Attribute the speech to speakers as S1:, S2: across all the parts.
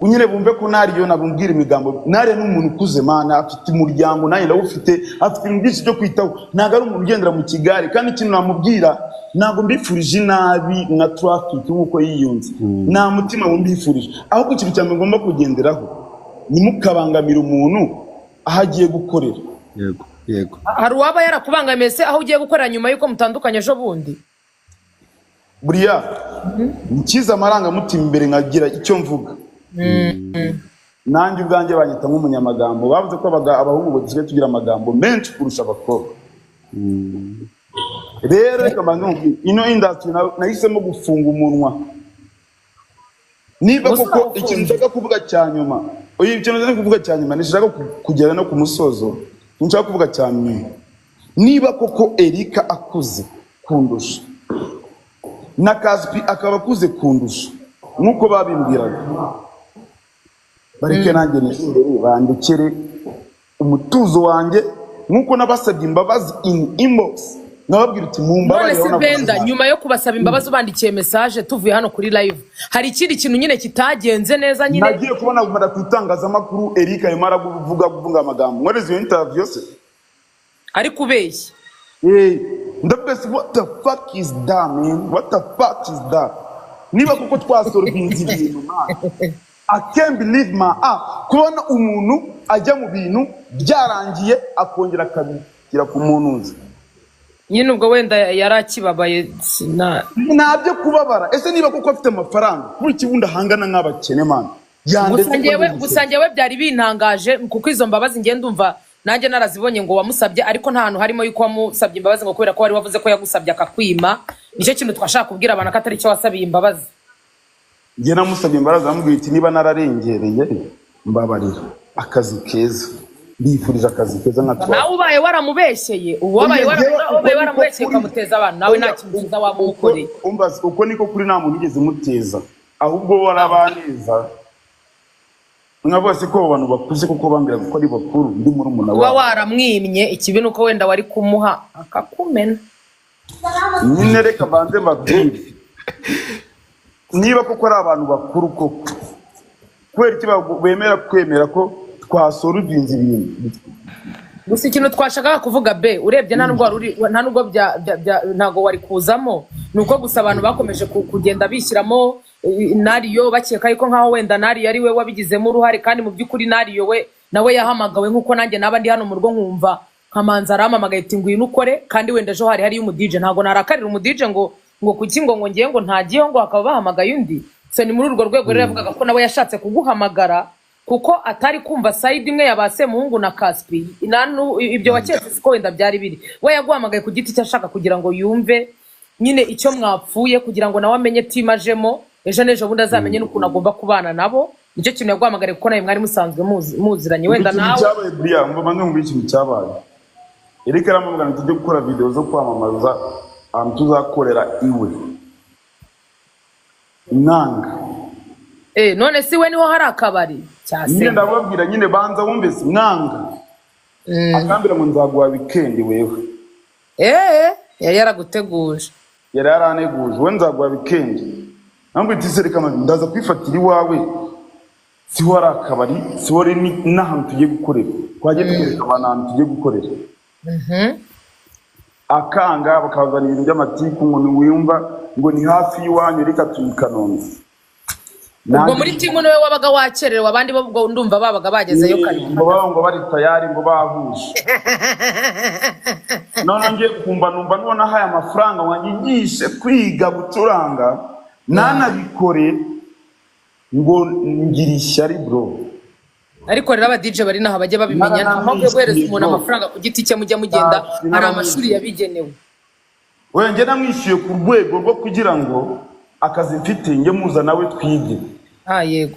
S1: Nyine bumve ko nariyo nabumvira imigambo. Nariya ni umuntu ukuze, mana, afite umuryango, nanjye ndawufite, afite ibintu byinshi byo kwitaho. Ntabwo ari umuntu ugendera mu kigare. Kandi ikintu namubwira, ntabwo mbifurije inabi nka Traffic nk'uko yiyunze, nta mutima wumbifurije. Ahubwo ikintu cya mbere ngomba kugenderaho, ntimukabangamire umuntu aho agiye gukorera.
S2: Yego.
S3: Hari uwaba yarakubangamiye se aho ugiye gukorera nyuma y'uko mutandukanye ejo bundi?
S1: Buriya nkiza amarangamutima imbere, nkagira icyo mvuga. Nanjye ubwanjye banyita nk'umunyamagambo. Bavuze ko abahungu dusigaye tugira amagambo menshi kurusha abakobwa. Rero reka mbanze nkubwire, ino industry nahisemo gufunga umunwa. Niba
S3: Gusa
S1: koko
S3: ufunze.
S1: Ikintu nshaka kuvuga cya nyuma, oya, ikintu nshaka kuvuga cya nyuma, nishaka kugera no ku musozo. Ikintu nshaka kuvuga cya nyuma, niba koko Erika akuze kundusha na Kaspi akaba akuze kundusha nk'uko babimbwiraga, bareke nanjye nizere, bandekere umutuzo wanjye nk'uko nabasabye imbabazi in inbox, nababwira uti
S3: None
S1: mumbabarire
S3: se
S1: aho navuze
S3: Benda,
S1: nabi.
S3: nyuma yo kubasaba imbabazi ubandikiye message, tuvuye hano kuri live, hari ikindi kintu nyine kitagenze neza nyine?
S1: Nagiye kubona gumara ku itangazamakuru, Eric arimo aravuga, kuvuga amagambo. Nkoreze iyo interview se?
S3: Ariko ubeshya.
S1: Ndavuga se, what the fuck is that, man? What the fuck is that? Niba koko twasolvinze ibintu, man, I can't believe my ah kubona umuntu ajya mu bintu byarangiye, akongera akabigira ku muntu uzi.
S3: Nyine ubwo wenda yari akibabaye, sina
S1: Ntabyo kubabara. Ese niba koko afite amafaranga, buri kibundi ahangana nk'abakene, man, yandetse
S3: Gusa
S1: ko
S3: njyewe
S1: ndi
S3: gusa njyewe byari bintangaje, kuko izo mbabazi ngiye ndumva nanjye narazibonye ngo wamusabye, ariko nta hantu harimo yuko wamusabye imbabazi ngo kubera ko wari wavuze ko yagusabye akakwima. Nicyo kintu twashaka kubwira abantu, ko atari cyo wasabiye imbabazi.
S1: Njye namusabye imbabazi, amubwira iti: "Niba nararengereye, mbabarira. Akazi keza, mbifurije akazi keza." Nka twa
S3: Nawe ubaye waramubeshyeye, uwabaye
S1: Oya, njyewe uko
S3: ubaye
S1: niko
S3: waramubeshyeye
S1: kuri.
S3: ukamuteza abantu, nawe nta kintu cyiza waba umukoreye.
S1: Umva, uko niko kuri, nta muntu wigeze muteza, ahubwo warabaneza. Nkavuga se ko abo bantu bakuze kuko bambwiraga ko ari bakuru, ndi murumuna
S3: Uba
S1: wabo.
S3: waramwimye, ikibi ni uko wenda wari kumuha akakumena.
S1: Nyine reka mbanze mbabwire, niba koko ari abantu bakuru koko, kubera iki bemera kwemera ko twasolvinze ibintu?
S3: Gusa ikintu twashakaga kuvuga be, urebye nta nubwo wari uri, nta nubwo ntabwo wari kuzamo. Ni uko gusa abantu bakomeje kugenda bishyiramo Nariyo, bakeka yuko nkaho wenda Nariyo ari we wabigizemo uruhare, kandi mu by'ukuri Nariyo we nawe yahamagawe nk'uko nanjye naba ndi hano mu rugo, nkumva nkamanza arampamagaye ati: "Ngwino ukore." Kandi wenda ejo hari hariyo umu DJ. Ntabwo narakarira umu DJ ngo kuki ngo ngiye ngo ntagiyeho, ngo hakaba bahamagaye undi. So ni muri urwo rwego rero yavugaga ko nawe yashatse kuguhamagara kuko atari kumva side imwe ya ba Semuhungu na Kaspi. Ibyo waketse siko wenda byari biri. We yaguhamagaye ku giti cye, ashaka kugira ngo yumve nyine icyo mwapfuye, kugira ngo nawe amenye team ajemo ejo n'ejo bundi, azamenye n'ukuntu agomba kubana nabo. Nicyo kintu yaguhamagariye, kuko nawe mwari musanzwe muziranye wenda
S1: Ikintu
S3: nawe.
S1: cyabaye buriya, mba numva ikintu cyabaye, Eric aramubwira ngo tujye gukora video zo kwamamaza ahantu tuzakorera iwe, nanga.
S3: None si we niho hari akabari
S1: Nyine
S3: cyase?
S1: ndababwira nyine, banza wumvise, mwanga akambwira ngo: "Nzaguha weekend wewe."
S3: Yari yaraguteguje.
S1: Yari yaraneguje: "We nzaguha weekend." Nambwira iti: "Se reka ndaza kwifatira iwawe, siho hari akabari, siho hari n'ahantu tugiye gukorera." Twagiye tukereka abantu ahantu tugiye gukorera, akanga, bakazana ibintu by'amatiku ngo ntiwiyumva, ngo ni hafi y'iwanyu, reka tuyi Kanombe.
S3: Ubwo muri team niwe wabaga wakererewe, abandi bo ubwo ndumva babaga bagezeyo kare.
S1: Ngo baba ngo bari tayari, ngo bahuje. None ngiye kumva numva nubona ahaye amafaranga ngo anyigishe kwiga gucuranga, nanabikore, ngo ngira ishyari, bro.
S3: Ariko rero aba DJ bari naha bajya babimenya, nta mpamvu yo guhereza umuntu amafaranga ku giti cye. Mujya mugenda, hari amashuri yabigenewe.
S1: Oya, njye namwishyuye ku rwego rwo kugira ngo akazi mfite njye muza nawe twige.
S3: Ah, yego.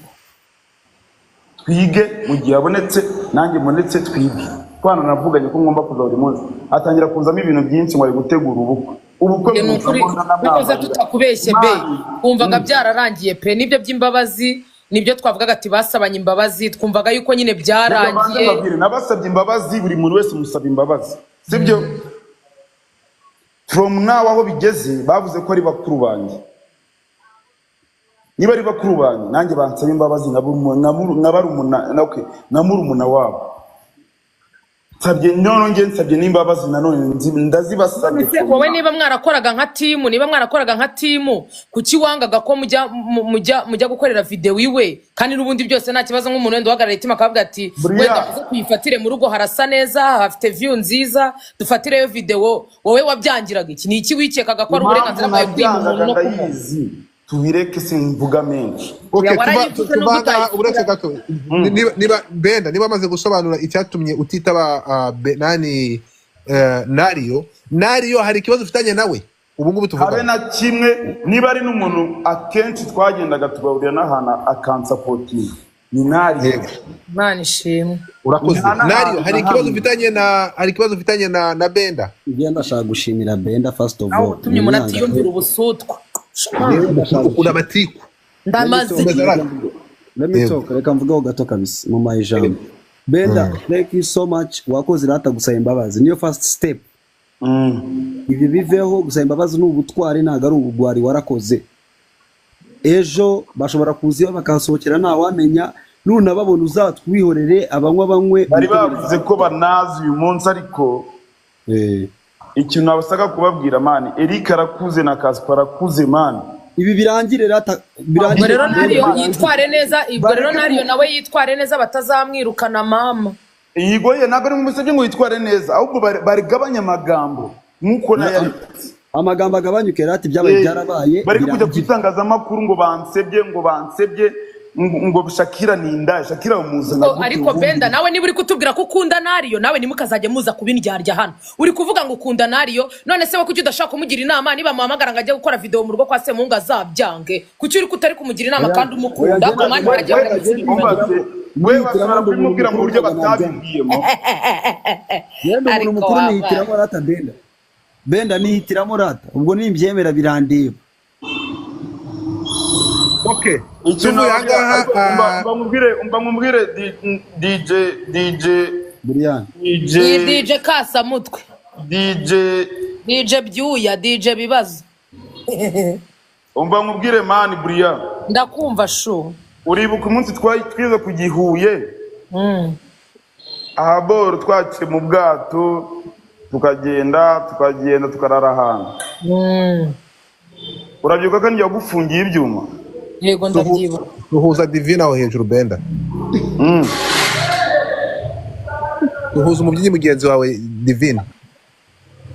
S1: Twige mu gihe abonetse, nanjye mbonetse, twige. Twananavuganye ko ngomba kuza buri munsi, atangira kuzamo ibintu byinshi ngo ari gutegura ubukwe, ubukwe.
S3: Ni ukuri
S1: muzamo
S3: bikoze.
S1: ndanamwambarira.
S3: Tutakubeshye be, wumvaga byararangiye pe. Nibyo by'imbabazi, nibyo twavugaga ati basabanye imbabazi, twumvaga yuko nyine
S1: Reka banze
S3: byarangiye.
S1: mbabwire, nabasabye imbabazi, buri muntu wese musaba imbabazi, sibyo? From now aho bigeze, bavuze ko ari bakuru banjye. Niba ari bakuru banjye, nanjye bansaba imbabazi nka barumuna, okay, nka murumuna wabo. Nsabye none, njye nsabye n'imbabazi nanone, ndazibasabye.
S3: Se, wowe niba mwarakoraga nka team, niba mwarakoraga nka team, kuki wangaga ko mujya mujya gukorera video iwe, kandi n'ubundi byose nta kibazo? Nk'umuntu wenda uhagarariye team akavuga ati
S1: Buriya.
S3: wenda muze tuyifatire mu rugo, harasa neza, hafite view nziza, dufatireyo video. Wowe wabyangiraga iki? Ni iki wikekaga ko ari uburenganzira bwawe kwima umuntu no kumuha?
S1: Ndayizi, tubireke, simvuga menshi.
S2: Okay,
S3: Oya,
S2: tuva
S3: warayivuze
S2: tuva
S3: nubwo
S2: ahangaha
S3: utayivuze.
S2: Uretse gato, niba Benda, niba amaze gusobanura icyatumye utitaba nani, Nario hari ikibazo ufitanye nawe ubu ngubu
S1: Habe
S2: tuvugana?
S1: na kimwe. Niba ari n'umuntu akenshi twagendaga tugahurira n'ahantu akansupportinga, ni Nario.
S2: Yego.
S3: Imana ishimwe.
S2: Urakoze.
S1: Nta n'ahantu
S2: Nario, hari
S1: na
S2: ikibazo
S1: hamwe.
S2: ufitanye na hari ikibazo ufitanye na Benda?
S4: Njye ndashaka gushimira Benda first of
S3: Nawe
S4: all.
S3: utumye umuntu atiyumvira ubusutwa.
S4: Njyewe ndashaka
S2: Ukunda amatiku.
S3: Ndamaze.
S2: Komeza raka.
S4: Let me
S2: Yego.
S4: talk, reka mvugeho gato kabisa mu ijambo. Benda, thank you so much, wakoze rata gusaba imbabazi, niyo first step. Ibi biveho, gusaba imbabazi ni ubutwari, ntabwo ari ubugwari. Warakoze. Ejo bashobora kuza iwe bakahasohokera, ntawamenya. Nunababona uzatwihorere, abanywa banywe.
S1: Bari bavuze ko banazi uyu munsi, ariko ikintu nabasaga kubabwira, man, Eric arakuze na Kaspa arakuze, man.
S4: Ibi birangire rata,
S3: Ubwo
S4: birangire.
S3: rero Nario
S4: Birangire.
S3: yitware neza, ubwo rero Nario nawe yitware neza, batazamwirukana mama.
S1: Yigoye, ntabwo ari musabye ngo yitware neza, ahubwo barigabanya amagambo nk'uko nayo yabivuze.
S4: Amagambo agabanyuke rata, ibyabaye byarabaye.
S1: Bari kujya ku
S4: Birangire.
S1: itangazamakuru ngo bansebye, ngo bansebye, ngo Shakira ni indaya. Shakira bamuzana
S3: Ko-
S1: gute
S3: Ariko
S1: ubundi?
S3: Benda, nawe niba uri kutubwira ko ukunda Nario, nawe ntimukazajye muza kubindyarya hano. Uri kuvuga ngo ukunda Nario, none se we kuki udashaka kumugira inama? Niba muhamagara ngo ajye gukora video mu rugo kwa Semungu azabyange? Kuki uri kutari kumugira inama
S4: Oya,
S3: kandi umukunda?
S4: oya,
S3: Ku mwanya
S4: we-
S3: haragiye
S4: we-
S3: baramusubiza.
S1: Umva se, we
S4: Nihitiramo
S1: bashobora
S4: ndi umuntu
S1: kubimubwira mu
S4: mukuru,
S1: buryo
S4: ntabwo nabyanga.
S1: batabibwiyemo.
S4: Yenda umuntu
S3: Ariko
S4: mukuru
S3: wabaye.
S4: nihitiramo rata. Benda, Benda, nihitiramo rata, ubwo nimbyemera birandeba.
S2: Okay,
S1: Ikintu
S2: tuvuye ahangaha.
S1: ariko umva nkubwire, DJ DJ
S4: Brian.
S1: DJ.
S3: Iyi DJ Kasamutwe.
S1: DJ.
S3: DJ Byuya, DJ Bibazo.
S1: Umva nkubwire, man, Brian.
S3: Ndakumva shu.
S1: Uribuka umunsi twari twize ku Gihuye, ahaboro twaciye mu bwato, tukagenda tukagenda tukarara ahantu? Urabyibuka ko njye wagufungiye ibyuma?
S3: Yego, ndabyibuka.
S2: Duhuza Divine aho hejuru, Benda. Duhuza umubyinnyi mugenzi wawe Divine.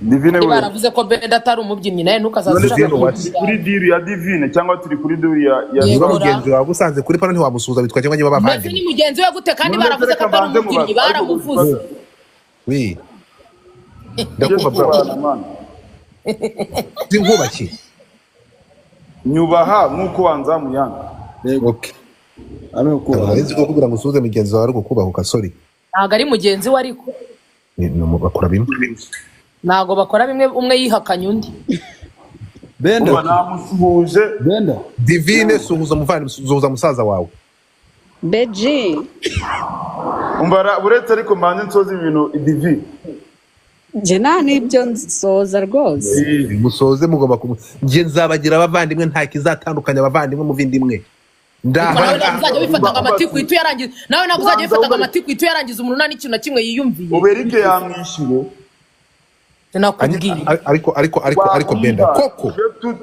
S1: Divine we.
S3: Baravuze ko Benda atari umubyinnyi, nawe ntukazaze
S1: None
S3: ushaka
S2: Divine what?
S3: kumubwira.
S1: Kuri deal ya Divine cyangwa turi kuri deal ya
S3: Yego.
S2: Niba mugenzi wawe usanze kuri pano ntiwamusuhuza, bitwa cyangwa niba
S3: Mbese
S2: bavandimwe?
S3: ni mugenzi we gute kandi
S1: None
S3: baravuze ko
S1: reka
S3: atari
S1: mbanze
S3: umubyinnyi?
S1: mubaze. Ariko
S3: Baramuvuze.
S2: Wi,
S1: Tujye
S2: ndakumva bro.
S1: kubana, man.
S2: Sinkubaki.
S1: Nyubaha nk'uko wanzamuye hano.
S4: Yego.
S2: Okay.
S4: Abe kubaha.
S2: Nari nzi ko kugira ngo usuhuze mugenzi wawe ari ukukubahuka, sorry.
S3: Ntabwo ari mugenzi we ariko.
S2: Bakora bimwe.
S3: Ntabwo bakora bimwe, umwe yihakanye undi.
S4: Benda.
S1: Uba namusuhuje.
S4: Benda.
S2: Divine, suhuza umuvandimwe, suhuza musaza wawe.
S5: Beji.
S1: Umva uretse ariko mbanze nsoze ibintu, Divi.
S5: Njye nta n'ibyo nsoza rwose.
S2: Musoze, mugomba kumu njye nzabagira abavandimwe, nta kizatandukanya abavandimwe muvindimwe.
S3: Ariko nawe ntabwo uzajya wifata ngo
S1: Umva,
S3: amatiku uhite uyarangiza. Nawe ntabwo uzajya wifata ngo amatiku uhite uyarangiza umuntu nta n'ikintu na kimwe yiyumviye.
S1: Ubu Eric yamwishyuye.
S3: Sinakubwiye.
S2: Ariko Benda koko.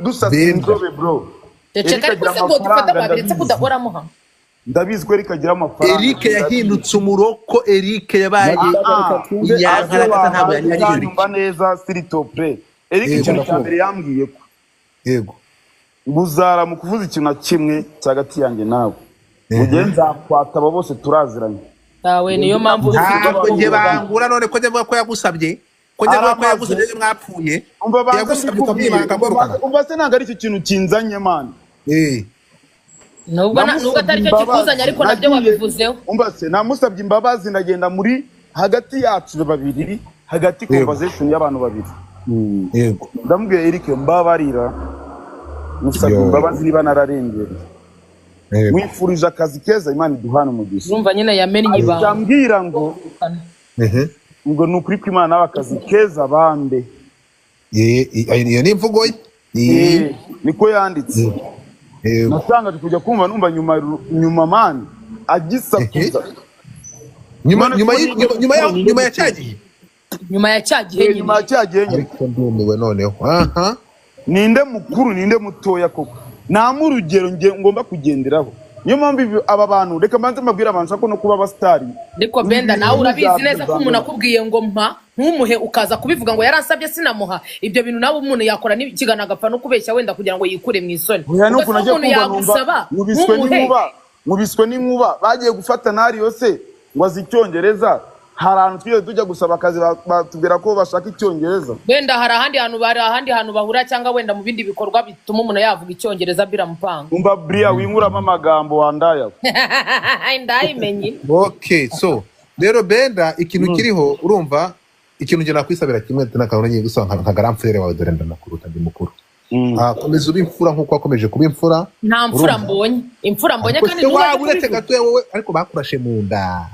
S1: Dusasa
S2: Benda.
S1: inzobe, bro.
S3: Ceceka.
S1: Eric
S3: Ariko
S1: agira
S3: se ngo dufate
S1: amafaranga,
S3: babiretse
S1: ndabizi.
S3: kudahoramo hano.
S1: Ndabizi ko Eric agira amafaranga.
S2: Eric yahindutse umuroko, Eric yabaye
S4: Reka twumve.
S2: inyankarakata, ntabwo yanyagije Eric.
S1: Nyumva neza, s'il te plaît. Eric,
S2: Yego,
S1: ikintu cya
S2: ndakumva.
S1: mbere yambwiye ko
S2: Yego.
S1: ngo mu kuvuza ikintu na kimwe hagati yanjye nawe, mugihe nzakwata abo bose turaziranye.
S3: Yawe niyo mpamvu ufite
S2: Ntabwo njye bangura none ko njye avuga ko yagusabye, ko njye avuga ko yagusabye ibyo mwapfuye.
S1: Umva, banza
S2: Yagusabye
S1: mbikubwire.
S2: ukamwibanga amwirukana.
S1: Umva se, ntabwo ari icyo kintu kinzanye, man.
S3: Nubwo nubwo atari cyo kikuzanye, ariko nabyo wabivuzeho.
S1: Umva se, namusabye imbabazi, ndagenda muri hagati yacu babiri, hagati conversation y'abantu babiri. Ndamubwiye: "Eric, mbabarira, musabye
S2: Yo.
S1: imbabazi niba nararengereye." Mwifurije akazi keza, Imana iduhane umugisha.
S3: Urumva nyine yamennye ibanga.
S1: Ambwira ngo ngo ni ukuri kw'Imana nawe akazi keza bambe.
S2: Iyo ni imvugo ye.
S1: Niko yanditse.
S2: Yego.
S1: Natangaje kujya kumva numva nyuma nyuma man agisakuza.
S2: Nyuma
S1: None
S2: nyuma
S1: ko
S2: nyuma ya
S1: ninde
S2: nyuma ya
S1: mukuru?
S2: cya gihe.
S3: Nyuma ya cya gihe nyine.
S1: Nyuma ya cya gihe nyine.
S2: Ariko ndumiwe noneho. Aha.
S1: Ninde mukuru, ninde mutoya koko? Nta urugero nge ngomba kugenderaho. Niyo mpamvu aba bantu, reka mbanze mbabwire, abantu nshaka no kuba abasitari.
S3: Ariko Benda, nawe urabizi neza ko umuntu akubwiye ngo mpa, ntumuhe, ukaza kubivuga ngo yaransabye sinamuha, ibyo bintu nawe umuntu yakora n'ikiganiro agapfa no kubeshya wenda kugira ngo yikure mu isoni.
S1: Oya, nuko
S3: Ubwo se
S1: nagiye
S3: umuntu
S1: kumva numva
S3: yagusaba
S1: nkubiswe
S3: ntumuhe?
S1: n'inkuba, nkubiswe n'inkuba. Bagiye gufata Nariyo se ngo azi icyongereza. Hari ahantu twigeze tujya gusaba akazi, batubwira ko bashaka icyongereza.
S3: Wenda hari ahandi hantu, bari ahandi hantu bahura, cyangwa wenda mu bindi bikorwa bituma umuntu yavuga icyongereza biramupanga.
S1: Umva buriya winkuramo amagambo wandaya.
S3: Ndayimenye.
S2: Okay, so rero Benda, ikintu kiriho, urumva, ikintu njye nakwisabira kimwe n'akantu ngiye gusaba nka grand frère wawe, dore ndanakuruta, ndi mukuru. Ah, komeza ube imfura nk'uko wakomeje kuba imfura.
S3: Nta mfura.
S2: Urumva?
S3: Mbonye imfura, mbonye
S2: Ariko
S3: kandi
S2: se
S3: ntubaze
S2: waba uretse
S3: kubivuga.
S2: gatoya wowe, ariko bakurashe mu nda.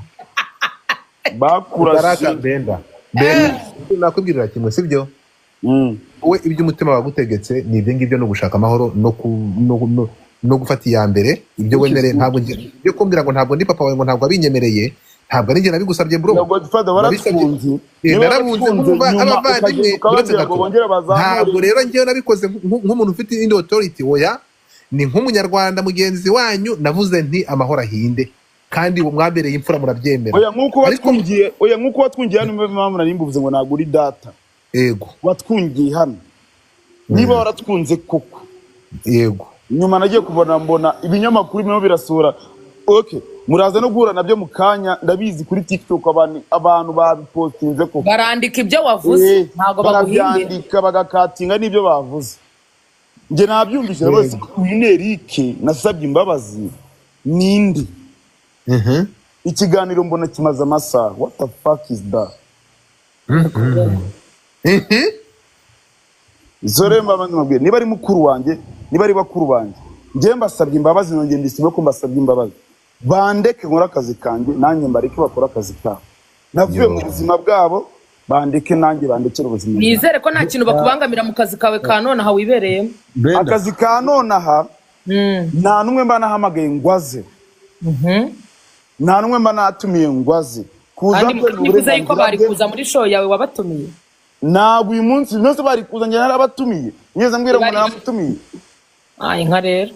S1: Bakurashe.
S2: Baraka Benda, Benda, nakwibwirira kimwe, sibyo? Wowe ibyo umutima wagutegetse ni ibyo ngibyo, ni ugushaka amahoro no gufata iya mbere ibyo wemereye. Ntabwo ibyo kumbwira ngo ntabwo ndi papa wawe, ngo ntabwo abinyemereye, ntabwo ari njye nabigusabye, bro.
S1: Na Godfather.
S2: Nabisabye.
S1: Waratwunze.
S2: Eh,
S1: Niba
S2: narabunze
S1: waratwunze,
S2: nk'umva
S1: nyuma
S2: abavandimwe
S1: ukagenda
S2: uretse
S1: ukababwira ngo
S2: gato.
S1: bongere bazamure.
S2: Ntabwo rero njyewe nabikoze nk'umuntu ufite indi authority, oya, ni nk'umunyarwanda mugenzi wanyu. Navuze nti amahoro ahinde, kandi mwabereye imfura, murabyemera.
S1: Oya, nk'uko
S2: Ariko
S1: watwungiye, oya, nk'uko watwungiye hano, niyo mpamvu nari mbuvuze ngo ntabwo uri data. Watwungiye hano, niba waratwunze koko, nyuma nagiye kubona mbona ibinyamakuru birimo birasohora. Okay, muraza no guhura nabyo mu kanya, ndabizi, kuri TikTok abantu babipostinze koko.
S3: Barandika ibyo wavuze. Ntabwo baguhimbira.
S1: Barabyandika, bagakatinga n'ibyo bavuze. Njye nabyumvise rwose. Uyu ni Eric nasabye imbabazi, ninde? Ikiganiro mbona kimaze amasaha. What the fuck is that? Izo rero mbabazi mbabwire, niba ari mukuru wanjye, niba ari bakuru banjye, njyewe mbasabye imbabazi, nongeye mbisibe ko mbasabye imbabazi. Bandeke nkore akazi kanjye, nanjye mbareke bakore akazi kabo. Navuye
S2: Yo.
S1: mu buzima bwabo, bandeke nanjye bandekere ubuzima bwabo.
S3: Nizere ko nta kintu bakubangamira mu kazi kawe ka nonaha wibereyemo.
S4: Brenda.
S1: Akazi ka nonaha, nta n'umwe mba nahamagaye ngo aze, nta n'umwe mba natumiye ngo aze. Kuza
S3: Kandi
S1: kwe ni
S3: nivuze yuko
S1: uburenganzira
S3: bari
S1: bwe.
S3: kuza muri show yawe wabatumiye.
S1: Ntabwo uyu munsi mwese bari kuza, njye narabatumiye nigeze mbwira ngo
S3: Bari-
S1: naramutumiye?
S3: Ay, nka rero.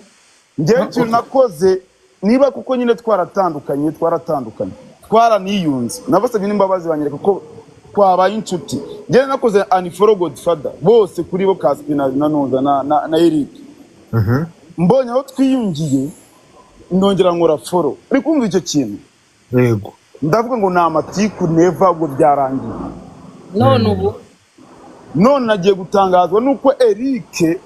S1: Njyewe ikintu nakoze, niba kuko nyine twaratandukanye, twaratandukanye, twaraniyunze, nabasabye n'imbabazi, banyereka ko twabaye inshuti. Njyewe nakoze unfollow Godfather bose kuri bo, Caspi na Noza na Eric. Mbonye aho twiyungiye, ndongera nkora follow. Uri kumva icyo kintu?
S2: Yego.
S1: Ndavuga ngo ni amatiku, never, ubwo byarangiye.
S3: None ubu?
S1: None nagiye gutangazwa nuko Eric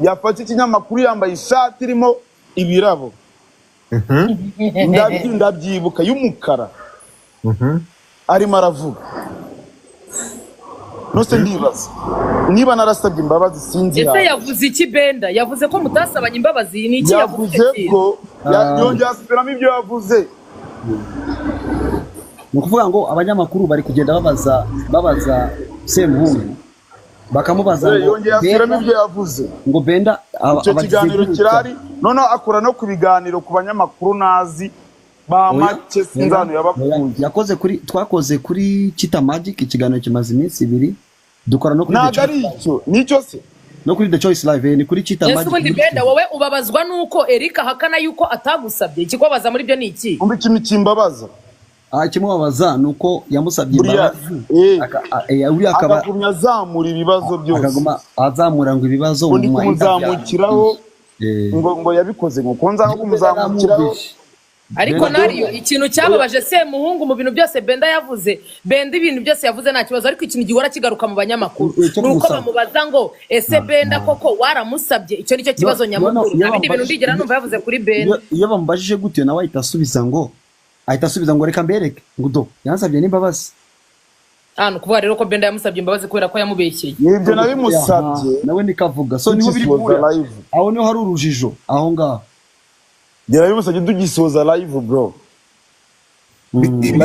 S1: yafashe ikinyamakuru yambaye ishati irimo ibirabo. Ndabyibuka, y'umukara, arimo aravuga. Nose ndibaza niba narasabye imbabazi, sinzi
S3: Ese
S1: yawe.
S3: yavuze iki Benda? Yavuze ko mutasabanye imbabazi, ni iki yavuze?
S1: Yavuze
S3: Icyo kintu?
S1: ko yongeye asubiramo ibyo yavuze.
S4: Ni ukuvuga ngo abanyamakuru bari kugenda babaza Semuhungu, bakamubaza ngo
S1: Yongeye asubiramo
S4: Benda
S1: ibyo yavuze.
S4: ngo Benda
S1: Icyo
S4: abagize
S1: kiganiro
S4: gutya.
S1: kirahari. Noneho akora no ku biganiro ku banyamakuru nazi ba
S4: Oya,
S1: make, sinzi ahantu
S4: oya,
S1: yabakuye.
S4: Yakoze kuri, twakoze kuri Chita Magic, ikiganiro kimaze iminsi 2, dukora no kuri The
S1: Ntabwo ari
S4: Choice,
S1: icyo nicyo se.
S4: no kuri The Choice Live, ni kuri Chita
S3: Ese
S4: Magic.
S3: ubundi Benda, wowe ubabazwa nuko Eric ahakana yuko atagusabye? Ikikubabaza muri byo ni iki?
S1: Umva ikintu kimbabaza.
S4: Ah, ikimubabaza ni uko yamusabye
S1: Buriya,
S4: imbabazi, uriya akaba
S1: akagumya azamura ibibazo byose.
S4: Akaguma azamura ngo ibibazo
S1: Ngo ndi
S4: mu ma
S1: kumuzamukiraho,
S4: interview.
S1: ngo yabikoze ngo ko nza kumuzamukiraho.
S4: Naramwumvishe.
S3: Ariko
S4: Benda-
S3: nariyo ikintu cyababaje Semuhungu mu bintu byose Benda yavuze, Benda ibintu byose yavuze nta kibazo, ariko ikintu gihora kigaruka mu banyamakuru
S4: Icyo
S3: ni uko
S4: kumusaba.
S3: bamubaza ngo ese Benda koko waramusabye? Icyo nicyo kibazo nyamukuru.
S4: Iyo
S3: Nta bindi bintu
S4: bamubajije-
S3: ndigera numva yavuze kuri Benda.
S4: Iyo bamubajije gutyo, nawe ahita asubiza ngo reka mbereke, ngo do yansabye n'imbabazi.
S3: Ah, ni ukuvuga rero ko Benda yamusabye imbabazi kubera ko yamubeshyeye.
S1: Nibyo nabimusabye.
S4: Aha, nawe nikavuga so niho biri
S1: Tugisoza
S4: guhurira.
S1: live.
S4: Aho niho hari urujijo aho ngaho.
S1: Njye nabimusabye tugisoza live, bro.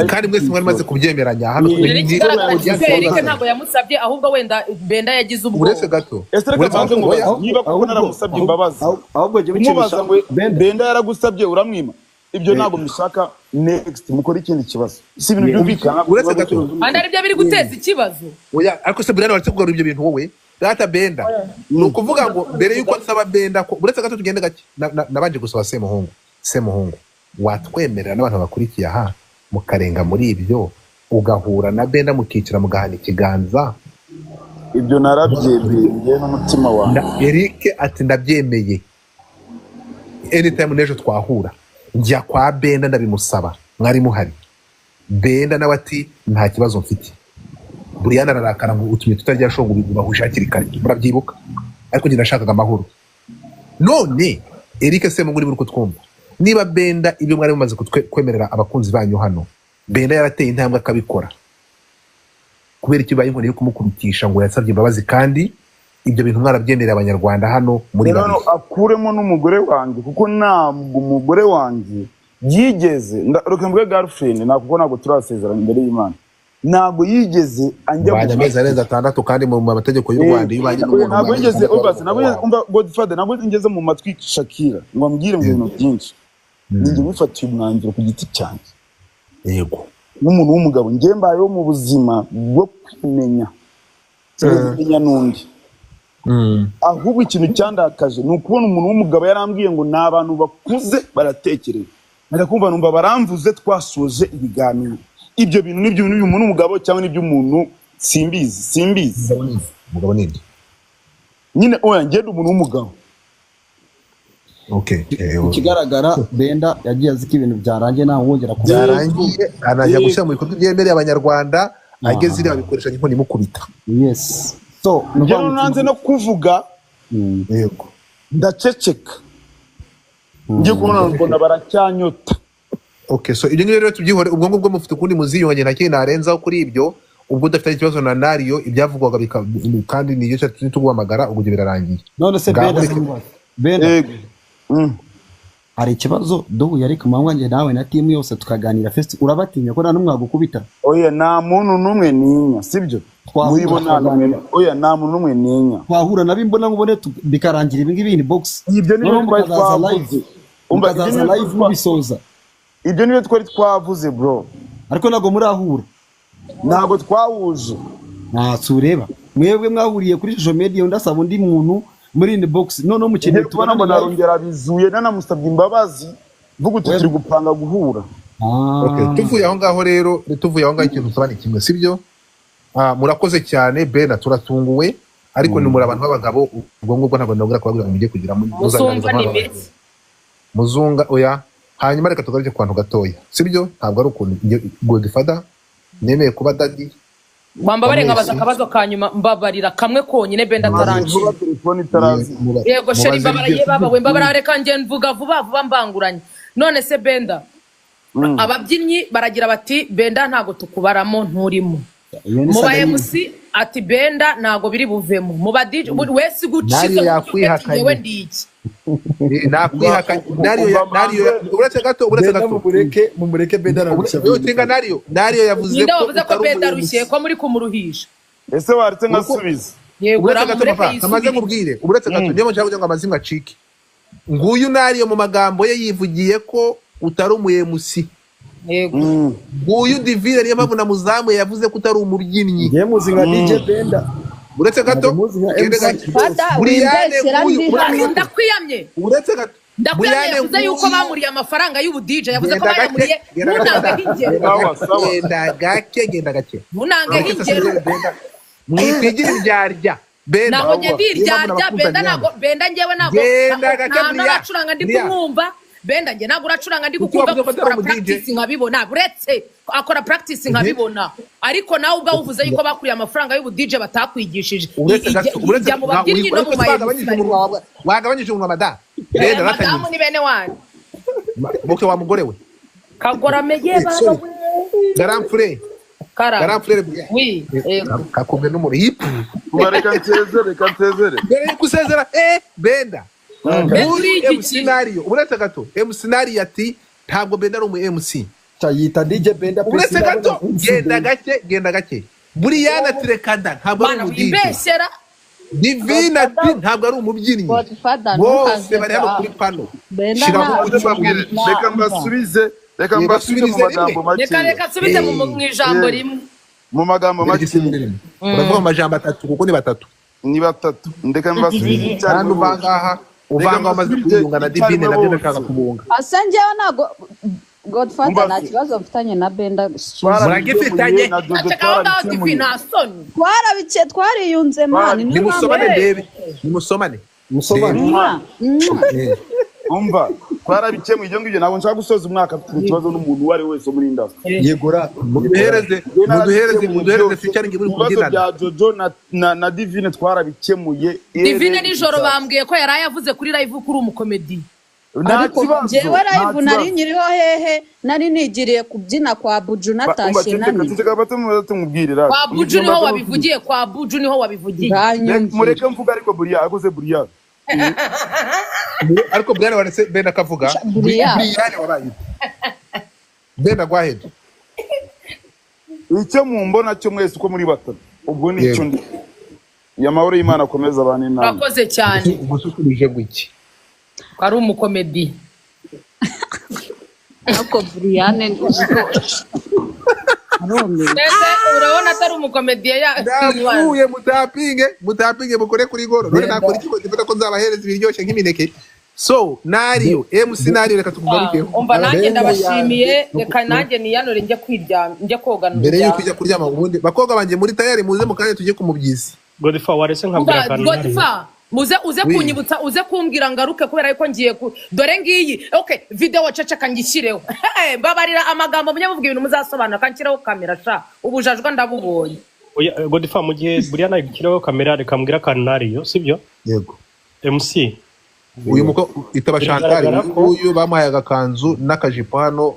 S2: Kandi mwese mwari maze kubyemeranya hano.
S3: Rero ikigaragara cyo Eric ntabwo yamusabye, ahubwo wenda Benda yagize ubwoba.
S2: Uretse gato.
S1: Ese reka
S2: Uretse
S1: mbanze
S2: gato.
S1: nkubaze,
S2: Oya.
S1: niba koko naramusabye imbabazi,
S4: Ahubwo jyewe ikintu
S1: kumubaza
S4: nshaka-
S1: ngo
S4: Benda.
S1: Benda yaragusabye uramwima, ibyo ntabwo mbishaka. Next, mukore ikindi kibazo, si ibintu byumvikana.
S2: Uretse gato.
S3: Kandi aribyo biri guteza ikibazo.
S2: Oya, ariko se Brian, waretse kugarura ibyo bintu wowe data Benda? Ni ukuvuga ngo mbere yuko nsaba Benda ko, uretse gato, tugende gake. Nabanje gusaba Semuhungu. Semuhungu, watwemerera n'abantu bakurikiye aha mukarenga muri ibyo, ugahura na Benda, mukicara, mugahana ikiganza?
S1: Ibyo narabyemeye njye n'umutima wanjye.
S2: Eric ati ndabyemeye, anytime n'ejo twahura. Njya kwa Benda ndabimusaba, mwari muhari. Benda nawe ati nta kibazo mfite. Brian ararakara ngo utumye tutarya show, ngo bahuje hakiri kare, murabyibuka. Ariko njye nashakaga amahoro. None Eric Semungu, niba uri kutwumva, niba Benda ibyo mwari mumaze kwemerera abakunzi banyu hano, Benda yarateye intambwe akabikora, kubera icyo ibaye inkoni yo kumukubitisha ngo yasabye imbabazi, kandi ibyo bintu mwarabyemerera abanyarwanda hano muri
S1: Rero
S2: babiri?
S1: Akuremo n'umugore wanjye, kuko ntabwo umugore wanjye yigeze, reka mvuge girlfriend, kuko ntabwo turasezerana imbere y'Imana, ntabwo yigeze anjya
S2: Ubanye amezi arenze 6, kandi mu mategeko y'u Rwanda iyo ubanye n'umuntu
S1: Ntabwo
S2: umwana
S1: yigeze
S2: ugomba
S1: umva
S2: kuba
S1: ntabwo
S2: umugabo
S1: yigeze
S2: wawe.
S1: Umva Godfather, ntabwo yigeze mu matwi Shakira ngo ambwire ngo ibintu byinshi. Ninjye wifatiye umwanzuro ku giti cyanjye nk'umuntu w'umugabo. Njye mbayeho mu buzima bwo kwimenya, sinigeze menya n'undi. Ahubwo ikintu cyandakaje ni ukubona umuntu w'umugabo yarambwiye ngo ni abantu bakuze baratekereza, nkajya kumva numva baramvuze twasoje ibiganiro. Ibyo bintu ni iby'umuntu w'umugabo cyangwa n'iby'umuntu, simbizi, simbizi.
S2: Umugabo ni nde?
S1: Nyine oya, njye ndi umuntu w'umugabo.
S2: Okay.
S4: Ikigaragara Benda yagiye azi ko ibintu byarangiye, ntawe wongera kuvuga.
S2: Byarangiye, anajya gushyira mu bikorwa ibyemereye abanyarwanda, ageze iriya babikoresha inkoni imukubita.
S4: Yes, so ni
S1: Njye
S4: ukuvuga ngo
S1: nanze no kuvuga. Ndaceceka, njye kubona mbona baracyanyota.
S2: Okay, so ibyo ngibyo rero tubyihore. Ubwo ngubwo mufite ukundi muziyongera, nta kindi narenzaho kuri ibyo. Ubwo udafite ikibazo na Nariyo, ibyavugwaga kandi niyo cyatumye tuguhamagara, ubwo ibyo birarangiye.
S4: None se
S2: Ngaho
S4: Benda, Benda,
S1: Yego.
S4: Hari ikibazo duhuye ariko manywa, njye nawe na team yose, tukaganira face, urabatinya ko nta n'umwe wagukubita?
S1: Oya, nta muntu n'umwe ninya, sibyo?
S4: Twahura
S1: Muri bo nta n'umwe.
S4: tukaganira.
S1: Oya, nta muntu n'umwe ninya.
S4: Twahura nabo imbona nkubone, bikarangira ibi ngibi in box.
S1: Ibyo nibyo
S4: Noneho
S1: twari
S4: mukazaza live.
S1: twavuze. Umva, ibyo
S4: Mukazaza
S1: nibyo
S4: live mubisoza.
S1: Ibyo nibyo twari twavuze, bro.
S4: Ariko ntabwo murahura.
S1: Ntabwo twahuje.
S4: Nta ureba, mwebwe mwahuriye kuri social media, undi asaba undi muntu muri in box, noneho mukeneye
S1: Ngiye kubona mbona
S4: tubonane live.
S1: arongera bizuye, nanamusabye imbabazi, mvuga uti turi gupanga guhura.
S2: Okay, tuvuye aho ngaho rero, tuvuye aho ngaho, ikintu nsaba ni kimwe, sibyo? Ah, murakoze cyane Bena, turatunguwe, ariko ni muri abantu b'abagabo. Ubwo ngubwo ntabwo ndabura kubabwira ngo mujye kugira
S3: Muzumva ni imitsi.
S2: Muzunga, oya. Hanyuma reka tugaruke ku kantu gatoya, sibyo? Ntabwo ari ukuntu Godfather nemeye kuba daddy.
S3: Wambabare nkabaza
S2: Mwese.
S3: akabazo ka nyuma, mbabarira kamwe konyine, Benda ataranshira.
S1: Vuba, telefone itarazi.
S3: Yego chéri.
S2: Mubaze.
S3: Mbabara ye baba we, mbabara, reka njye mvuga vuba vuba mbanguranye. None se Benda, ababyinnyi baragira bati Benda ntago tukubaramo, nturimo.
S4: Iyo ni
S3: Mu ba
S4: saga yindi.
S3: MC ati Benda ntago biri buvemo, mu ba DJ buri wese gucize.
S2: Nario yakwihakanye.
S3: Yewe, ndi iki?
S2: Nakwihakanye Nario Nario, uretse gato, uretse
S6: Benda
S2: gato.
S6: mumureke, mumureke Benda ararushya.
S2: Utinga Nario, Nario yavuze
S3: Ninde
S2: ko
S3: wavuze ko
S2: utari
S3: Benda
S2: umu
S3: arushye,
S2: MC.
S3: ko muri kumuruhisha?
S1: Ese waretse nkasubiza?
S3: Yego.
S2: Uretse gato,
S3: Ramureke
S2: papa kamaze
S3: yisubire.
S2: nkubwire, uretse gato, niyo mpamvu nshaka kugira ngo amazimwe acike. Nguyu Nario mu magambo ye yivugiye ko utari umu MC.
S3: Yego.
S2: Nguyu Divine, niyo mpamvu namuzamuye, yavuze ko utari umubyinnyi.
S4: Njye muzi nka DJ Benda.
S2: Uretse gato.
S4: Ntabwo muzi nka
S2: Ugende
S4: MC.
S2: gake.
S5: Fata
S2: Buriyane
S5: wimbeshyera
S2: nguyu
S5: ndi
S2: uretse
S5: hano.
S2: gato.
S3: Ndakwiyamye.
S2: Uretse gato.
S3: Ndakwiyamye.
S2: Buriyane
S3: Yavuze yuko
S2: nguyu.
S3: bamuriye amafaranga y'ubudije, yavuze ko
S2: Genda gake,
S3: bayamuriye.
S2: genda gake.
S3: Ntunangeho ingero.
S1: Sawa, sawa.
S2: Genda gake, genda gake.
S3: Ntunangeho
S2: Uretse
S3: ingero.
S2: se Benda, mwikwigira indyarya Benda.
S3: Ntabwo njye
S2: Niyo mpamvu
S3: ndiryarya
S2: nabakuzaniye
S3: Benda.
S2: hano.
S3: Ntabwo Benda, njyewe ntabwo
S2: Genda gake,
S3: nta
S2: Buriya.
S3: n'uracuranga ndi
S2: Buriya.
S3: kumwumva. Benda, njye ntabwo uracuranga ndi
S2: Kuki
S3: kukumva.
S2: wavuze ko atari
S3: Akora
S2: umu DJ?
S3: practice nkabibona, uretse akora practice nkabibona, ariko nawe ubwawe uvuze yuko bakuriye amafaranga y'ubu DJ batakwigishije.
S2: Uretse gato, uretse
S3: Ijya mu babyinnyi no mu
S2: uretse wagabanyije umunwa wawe, wagabanyije umunwa, madamu Benda.
S3: madamu
S2: Ratanyuze
S3: ni bene wanyu.
S2: Muke wa mugore we.
S3: Kagorameye
S2: Eh,
S3: baba
S2: sorry.
S3: we.
S2: Garamfure.
S3: Karame.
S2: Garamfure Buriya.
S3: Oui, yego.
S2: Kakubwe n'umuntu hipu.
S1: Umva, reka nsezere, reka nsezere.
S2: Mbere yo gusezera, Benda.
S3: Benda
S2: Nguyu
S3: uri
S2: MC
S3: igiki?
S2: Nario, uretse gato, MC Nario ati ntabwo Benda ari umu MC.
S6: Yita DJ Benda pe.
S2: Uretse
S6: sindabona
S2: gato,
S6: MC
S2: genda
S6: Benda.
S2: gake, genda gake. Buriyana ati reka da, ntabwo ari
S3: Mana,
S2: umu DJ.
S3: wibeshyera.
S2: Divine ati ntabwo ari umubyinnyi.
S5: Godfather,
S2: Bose
S5: ntukaze
S2: bari hano
S5: bwa-
S2: kuri pano.
S5: Benda
S2: Shiraho
S5: nta-
S2: umuco.
S1: Mbabwire, reka mbasubize, reka
S2: Eh,
S1: mbasubize mu
S2: basubirize
S1: magambo
S2: rimwe.
S3: Reka
S1: makeya.
S3: reka nsubize mu ijambo rimwe.
S1: Mu magambo makeya.
S2: Uravuga mu majambo atatu kuko ni batatu.
S1: Ni batatu, ndeka mbasubize
S2: Kandi
S1: icyarimwe bose.
S2: uvangaha
S1: Reka
S2: uvanga wamaze
S1: mbasubize
S2: kwiyunga na Divine,
S1: icyarimwe
S2: nabyo
S1: bose.
S2: ndashaka kubunga.
S5: Asa njyewe ntago Godfather nta
S1: Umva-
S5: kibazo mfitanye na Benda.
S2: Muragifitanye.
S1: Twarabikemuye na Jojo,
S3: Ceceka aho ngaho Divi,
S1: twarabikemuye.
S3: nta soni.
S5: Twarabice, twariyunze mani, niyo mpamvu.
S2: Nimusomane ndebe, nimusomane.
S6: Musomane.
S5: Mwah, mwah.
S2: Eh.
S1: Umva, twarabikemuye ibyo ngibyo. Ntabwo nshaka gusoza umwaka mfite ikibazo n'umuntu uwo ari we wese wo muri industry.
S6: Yego ra.
S2: Muduhereze, muduhereze, muduhereze featuring muri
S1: Ibibazo
S2: kubyinana.
S1: bya Jojo na Divine twarabikemuye.
S3: Divine nijoro bambwiye ko yari yavuze kuri live kuri umukomedi.
S1: Nta
S5: Ariko
S1: kibazo,
S5: njyewe
S1: nta
S5: live nari
S1: kibazo.
S5: nyiriho hehe? Nari nigiriye kubyina kwa Buju,
S1: Umva,
S5: natashye
S1: ceceka,
S5: nani.
S1: ceceka bato, tumubwire ra.
S3: Kwa Buju niho wabivugiye, kwa Buju niho wabivugiye.
S5: Banyumvire.
S1: Mureke mvuga, ariko buriya akoze buriya.
S2: Ariko Brian waretse Ben akavuga.
S5: Brian.
S2: Brian wabaye. Ben agwahede.
S1: Icyo mumbona cyo mwese uko muri batatu, ubwo ni
S2: Yego.
S1: icyo ndi. Amahoro y'Imana akomeza abantu inama.
S3: Urakoze cyane.
S2: Ugususurije gwiki.
S3: Ko ari umukomedi.
S5: Ariko Brian arumiwe.
S3: Mbese urabona atari umukomedi ya
S2: Ndapfuye, mutapinge, mutapinge mukore kuri goro. None nakora iki ngo gifata ko nzabahereza ibiryoshye nk'imineke. So, Nario, MC Nario, reka tukugarukeho.
S3: Umva, nanjye
S6: Benda
S3: ndabashimiye,
S6: yanjye.
S3: reka nanjye niyanure njye kwiryama, njye koga.
S2: Mbere yuko ujya kuryama ubundi, bakobwa banjye muri tayari, muze mu kanya tujye kumubyizi.
S7: Godfather, waretse nkabwira akantu Nario.
S3: Godfa, muze uze
S2: Oui.
S3: kunyibutsa, uze kumbwira ngaruke kubera yuko ngiye ku dore ngiyi. Okay, video, ceceka ngishyireho. Mbabarira amagambo munyamuvuga ibintu muzasobanura, kanshyiraho kamera sha, ubujajwa ndabubonye.
S7: Oya, Godfather, mu gihe Brian agikiraho kamera, reka mbwira akantu Nario, sibyo?
S2: Yego.
S7: MC.
S2: Uyu muko itaba Chantal,
S7: Biragaragara ko-
S2: uyu bamuhaye agakanzu n'akajipo hano,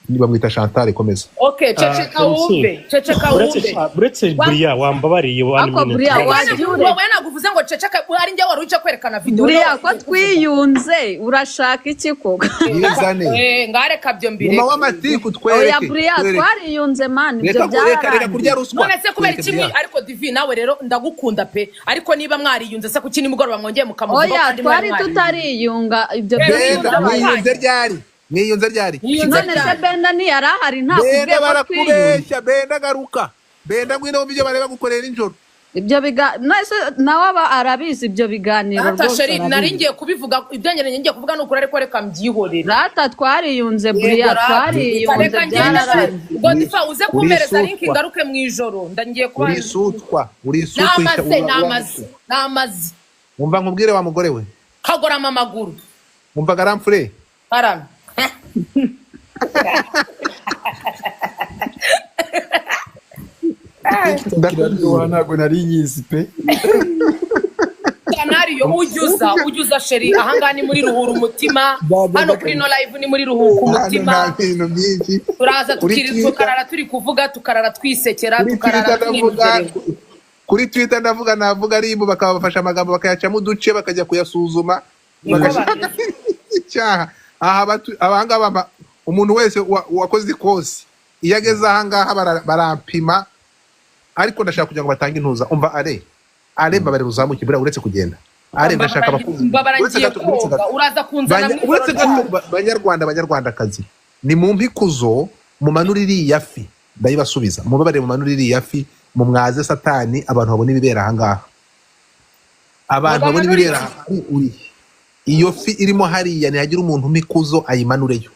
S2: bamwita Chantal, komeza.
S3: Okay, ceceka
S7: Ah, MC.
S3: wumve, ceceka
S7: Uretse
S3: wumve.
S7: uretse Brian wambabariye one
S5: Ako
S7: minute.
S5: Brian, wagiye ureka.
S3: Wowe ntabwo uvuze ngo ceceka, ari njye wari uje kwerekana video.
S5: Buriya ko twiyunze, urashaka iki koko?
S2: Yizane.
S3: Eh, ngareka byo mbireke.
S2: Mama w'amatiku,
S5: Oya
S2: twereke.
S5: buriya
S2: Twereke.
S5: twariyunze mani, ibyo
S2: Reka reka reka
S5: byararangiye.
S2: kurya ruswa.
S3: None se kubera
S2: Twereke
S3: iki
S2: Brian.
S3: ariko Divi, nawe rero ndagukunda pe, ariko niba mwariyunze se kuki nimugoroba mwongeye mukamuvuga
S5: Oya,
S3: kandi mwari
S5: twari
S3: mwariyunze?
S5: tutariyunga ibyo
S3: Benda,
S2: Benda,
S5: byabaye.
S2: mwiyunze ryari? Mwiyunze ryari?
S3: Mwiyunze
S5: None se
S3: ryari?
S5: Benda ntiyari ahari? Ntakubwiye
S2: Benda,
S5: ko twiyunze?
S2: barakubeshya. Benda garuka. Benda ngwino wumve ibyo bareba gukorera nijoro.
S5: Ibyo biga none se nawe aba arabizi ibyo biganiro
S3: Rata
S5: rwose,
S3: sheri, nari
S5: arabizi.
S3: ngiye kubivuga ibyo ngiye kuvuga ni ukuri, ariko reka mbyihorere.
S5: Rata twariyunze buriya,
S3: Yego, rata.
S5: twariyunze,
S3: Reka ngende.
S5: byararangiye.
S3: Godfa, uze kumpereza link
S2: Urisutwa.
S3: ngaruke mu ijoro, ndangiye kuba
S2: Urisutwa, urisutwa.
S3: namaze namaze namaze.
S2: Umva nkubwire wa mugore we.
S3: Kagorama amaguru.
S2: Umva garamfure.
S3: Karame.
S6: Iraryoha, ntabwo nari nyizi pe.
S3: Kanariyo, ujya uza sheri, ahangaha ni muri ruhura umutima, hano kuri no live ni muri ruhuka
S2: Hano
S3: umutima.
S2: nta bintu byinshi.
S3: Turaza
S2: Kuri Twitter-
S3: tukarara turi kuvuga, tukarara twisekera,
S2: Kuri
S3: tukarara
S2: Twitter ndavuga,
S3: tuninezerewe.
S2: kuri Twitter ndavuga, navuga rimbo bakabafasha amagambo bakayacamo uduce bakajya kuyasuzuma
S3: Niko
S2: bagashaka
S3: bameze.
S2: icyaha. Aha abangaba umuntu wese wakoze ikosi iyo ageze ahangaha barampima, ariko ndashaka kugira ngo batange intuza. Umva are are mbabarira uzamuke buriya, uretse kugenda are ndashaka abakunzi.
S3: Mbabara,
S2: Uretse
S3: ngiye
S2: gato, uretse
S3: koga,
S2: gato.
S3: uraza kunzana mu ijoro.
S2: Uretse gato, banyarwanda, banyarwandakazi, ni mu mpikuzo mumanure iriya fi, ndayibasubiza, mubabarire mumanure iriya fi, mumwaze satani, abantu babona ibibera ahangaha, abantu babona
S3: Mubamanure
S2: ibibera
S3: iki?
S2: aha. Uri iyo fi irimo hariya, ntihagira umuntu umikuzo ayimanureyo,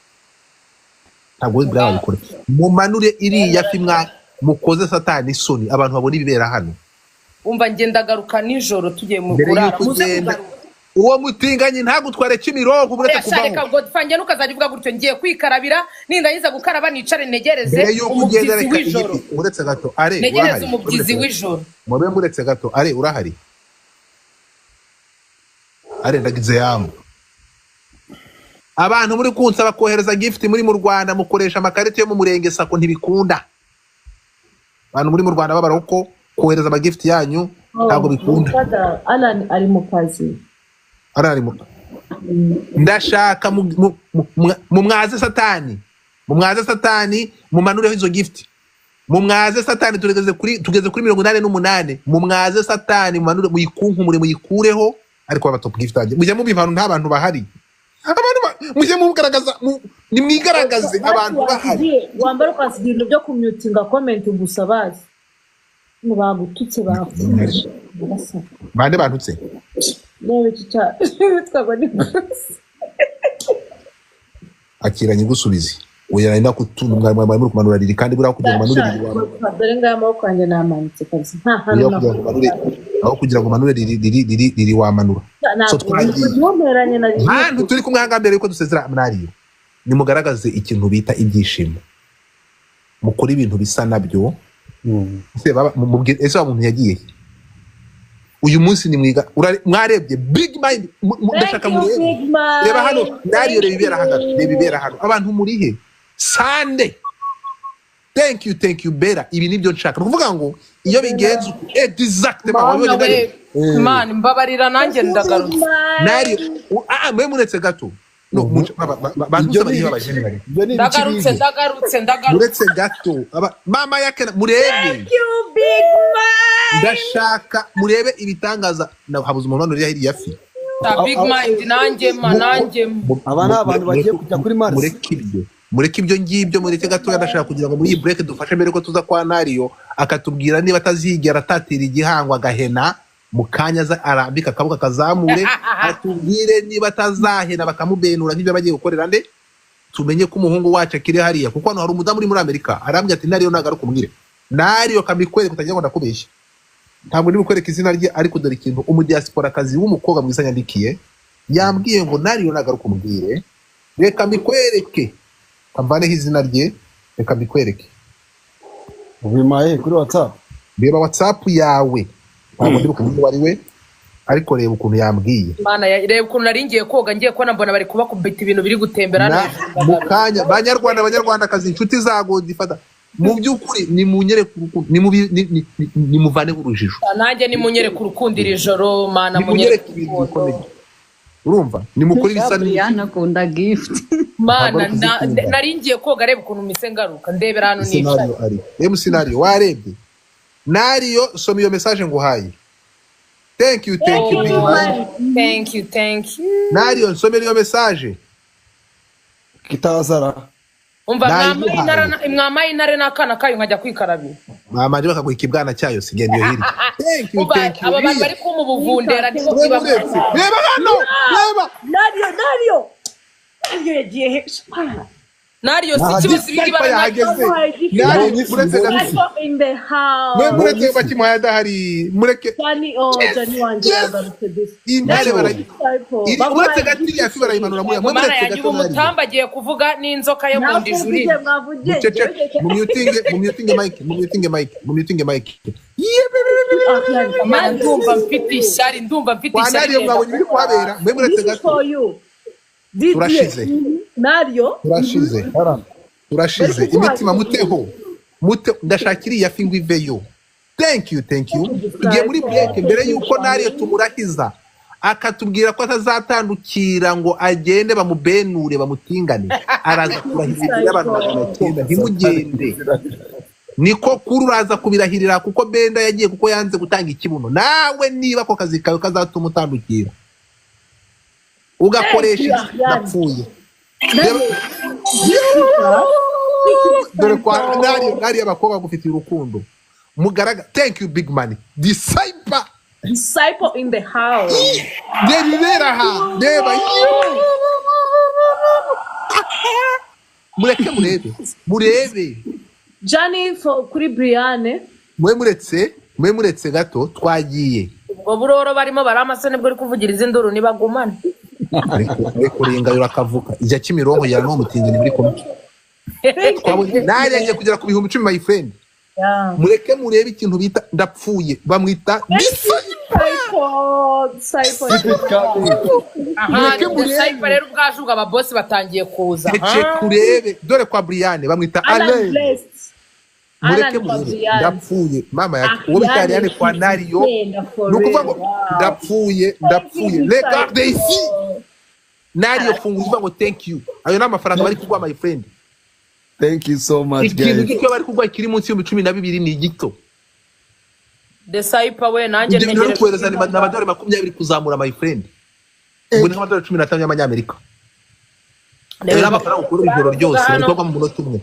S2: ntabwo we bwaba babikora. Mumanure iriya fi, mwa mukoze satani isoni, abantu babona ibibera hano.
S3: Umva, ngenda garuka nijoro tugiye mu
S2: Mbere
S3: kurara,
S2: y'uko
S3: muze
S2: ugenda,
S3: kugaruka.
S2: uwo mutinganyi ntagutware Kimironko, uretse
S3: Oya, sha, reka
S2: kuvaho.
S3: Godfa, njye ntukazajya uvuga gutyo. Ngiye kwikarabira, nindangiza gukaraba nicare ntegereze
S2: Mbere y'uko ugenda,
S3: umubyizi
S2: reka iyi
S3: w'ijoro.
S2: fi, uretse gato, are
S3: Ntegereze
S2: urahari?
S3: umubyizi
S2: Uretse gato.
S3: w'ijoro.
S2: Mube muretse gato, are urahari? Are ndagize yamu. Abantu muri kunsaba kohereza gift muri mu Rwanda, mukoresha amakarita yo mu murenge sako, ntibikunda. Abantu muri mu Rwanda babara uko kohereza amagift yanyu ntabwo bikunda.
S8: Father, Alan ari mu kazi.
S2: Arari mu ndashaka mu mwaze satani. Mumwaze satani, mumanureho izo gift. Mumwaze satani, tugeze kuri 88. Mumwaze satani, mumanure, muyikunkumure, muyikureho. Ariko aba top gift yanjye mujya mubiva nta bantu bahari. Abantu mujye mugaragaza, nimwigaragaze abantu bahari.
S8: Wambara ukasiga ibintu byo kumyutinga comment gusa bazi. Ngo bagututse bakumeje.
S2: Bande bantutse?
S8: Nawe cyica twagwa ni gusa.
S2: Akiranye gusubize. Oya nari nakutunga mwari kumanura riri kandi buriya kugira ngo manure riri wa.
S8: Dore ngaya amaboko yanjye namanitse kabisa. Nta hantu
S2: nakugira. Aho kugira ngo manure riri riri riri riri wamanura. So twagiye. Ntantu turi kumwe hanga mbere yuko dusezera mnariyo. Nimugaragaze ikintu bita ibyishimo. Mukora ibintu bisa nabyo. Ese baba mubwire ese wa muntu yagiye. Uyu munsi ni mwiga mwarebye big mind ndashaka murebe. Reba hano nariyo reba ibera hano, reba ibera hano. Abantu muri he? Sande. Thank you, thank you Bera. Ibi nibyo nshaka. Nukuvuga ngo iyo bigenze exactement wabonye nari.
S3: Man mbabarira nanjye ndagarutse.
S2: Nari mwe muretse gato. No bantu bari babajene bari.
S3: Ndagarutse ndagarutse ndagarutse.
S2: Muretse gato. Mama yake murebe.
S8: Thank you big man.
S2: Ndashaka murebe ibitangaza habuze umuntu hano iri yafi.
S3: Big mind nanjye mananjye.
S4: Aba abantu bagiye kujya kuri Mars.
S2: Mureke ibyo. Mureke ibyo ngibyo, mureke gatoya. Ndashaka kugira ngo muri iyi break dufashe mbere ko tuza kwa Nario akatubwira niba atazigera atatira igihango agahena mu kanya arambika akaboko akazamure, atubwire niba atazahena bakamubenura nk'ibyo bagiye gukorera nde, tumenye ko umuhungu wacu akiri hariya. Kuko hano hari umudamu uri muri Amerika arambwira ati Nario nagaruka umbwire. Nario kamikwereka utagira ngo ndakubeshya, ntabwo ndi bukwereka izina rye, ariko dore ikintu umudiaspora kazi w'umukobwa mwiza yandikiye, yambwiye ngo Nario nagaruka umbwire, reka mbikwereke, kamvaneho izina rye, reka mbikwereke.
S4: Ubimaye kuri WhatsApp,
S2: reba WhatsApp yawe, ntabwo ndi bukuvuge uwo ari we, ariko reba ukuntu yambwiye.
S3: Mana reba ukuntu nari ngiye koga, ngiye kubona mbona bari kubakubita ibintu biri gutembera
S2: mu kanya. Banyarwanda, banyarwandakazi, inshuti zago zifata mu by'ukuri, nimunyereke urukundo, nimuvaneho urujijo.
S3: Nanjye nimunyereke urukundo iri joro, Mana
S2: munyereke ibintu bikomeye. Urumva nimukora ibisa
S5: n'Brian akunda gift.
S3: Mana nari ngiye koga, reba ukuntu mise ngaruka ndebera hano nicaye.
S2: MC Nario warebye? Nario soma iyo message nguhaye. Thank you, thank you big man.
S3: Thank you, thank you.
S2: Nario nsomera iyo message.
S4: Kitazara.
S3: Umva mwamaye intare n'akana kayo nkajya kwikarabira.
S2: Mama ndi bakaguha ikibwana cyayo sigenda iyo hirya. Thank you, thank you.
S3: Aba bantu bari kuma ubuvundera nibo
S2: kiba. Reba hano, reba.
S8: Nario, Nario. Nario yagiye he?
S3: Nario si kibazo ibiki
S2: barahageze. Nario muretse gato.
S8: In the house.
S2: Muretse bakimuhaye adahari. Mureke.
S8: Jani, oh Jani wanje yagarutse this.
S2: Intare barayi. Uretse gato iriya fi barayimanura muri.
S3: Muretse gato. Umutamba agiye kuvuga n'inzoka yo mu ndijuri.
S2: Mu mic, mu mutinge mic, mu mutinge mic.
S3: Ndumva mfite ishyari, ndumva mfite ishyari.
S2: Nario mwabonye biri kuhabera. Mwe muretse gato. Turashize.
S8: Nario
S2: turashize. Turashize. Imitima muteho. Mute ndashaka iriya fi ngo iveyo. Thank you, thank you. Tugiye muri break mbere yuko Nario tumurahiza akatubwira ko atazatandukira ngo agende bamubenure bamutingane. Araza kurahiza imbere y'abantu 900 ntimugende. Niko kuri uraza kubirahirira kuko Benda yagiye kuko yanze gutanga ikibuno. Nawe niba ko kazi kawe kazatuma utandukira ugakoresha napfuye. Dore kwa Nario, Nario abakobwa gufitiye urukundo mugaraga. Thank you big man. Disciple
S8: in the house.
S2: Reba ha, reba. Mureke murebe, murebe.
S8: Jani kuri Brian.
S2: Mwe muretse gato twagiye.
S3: Ubwo buroro barimo baramasone bwo kuvugiriza induru nibagumana.
S2: Ariko ringa yurakavuka ijya Kimironko ya no mutinzi ni muri kumwe. Twabonye narenze kugera ku 10,000 my friend. Mureke murebe ikintu bita ndapfuye bamwita
S8: Disciple.
S3: Aha Disciple rero ubwajuga aba boss batangiye kuza.
S2: Kurebe dore kwa Brian bamwita Alain. Mureke murebe ndapfuye mama yake uwo bita Ariane kwa Nario. Nukuvuga ngo ndapfuye ndapfuye. Regarde ici. Nario funguza ngo thank you. Ayo ni amafaranga bari kuguha my friend.
S6: Thank you so much
S2: Ikintu
S6: guys.
S2: gito bari kuguha kiri munsi y'12,000 ni gito.
S3: Desayipa we, nanjye
S2: Ibyo bintu bari
S3: ntegereje.
S2: kohereza ni amadolari 20 kuzamura, my friend. Ubwo ni nk'amadolari 15 y'amanyamerika. Rero amafaranga ukura ijoro ryose bari kuba mu munota umwe,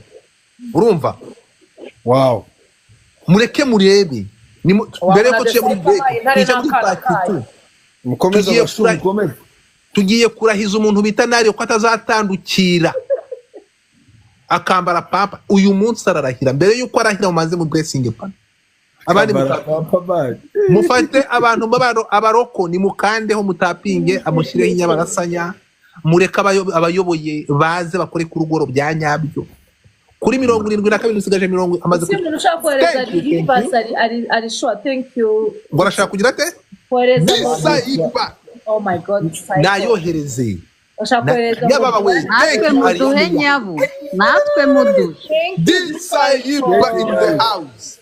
S2: urumva?
S6: Wow.
S2: Mureke murebe. Mbere yuko tujya muri break,
S3: Intare
S2: tujya muri
S3: n'akana
S2: part two.
S6: Mukomeze
S2: Tugiye
S6: abashu, mukomeze.
S2: Tugiye kurahiza umuntu bita Nario ko atazatandukira akambara pampa. Uyu munsi ararahira. Mbere yuko arahira, mumanze mu blessing pa abandi.
S6: Kambara pampa bag.
S2: Mufate abantu abaroko nimukandeho, mutapinge, amushyireho inyabarasanya. Mureke abayoboye baze bakore ku rugoro bya nyabyo. Kuri 72 usigaje mirongo amaze
S8: Si umuntu ushaka kohereza
S2: Thank you, thank you.
S8: universe ari sure, thank you.
S2: Ngo arashaka kugira ate?
S8: Kohereza.
S2: Disaipa.
S8: Oh my God, psycho.
S2: Nayohereze.
S8: Ushaka kohereza.
S2: Yababa we.
S5: Natwe
S2: Thank you,
S5: muduhe.
S2: Ariana.
S5: Nyabu, natwe muduhe.
S8: Thank you.
S2: Disaipa in the house.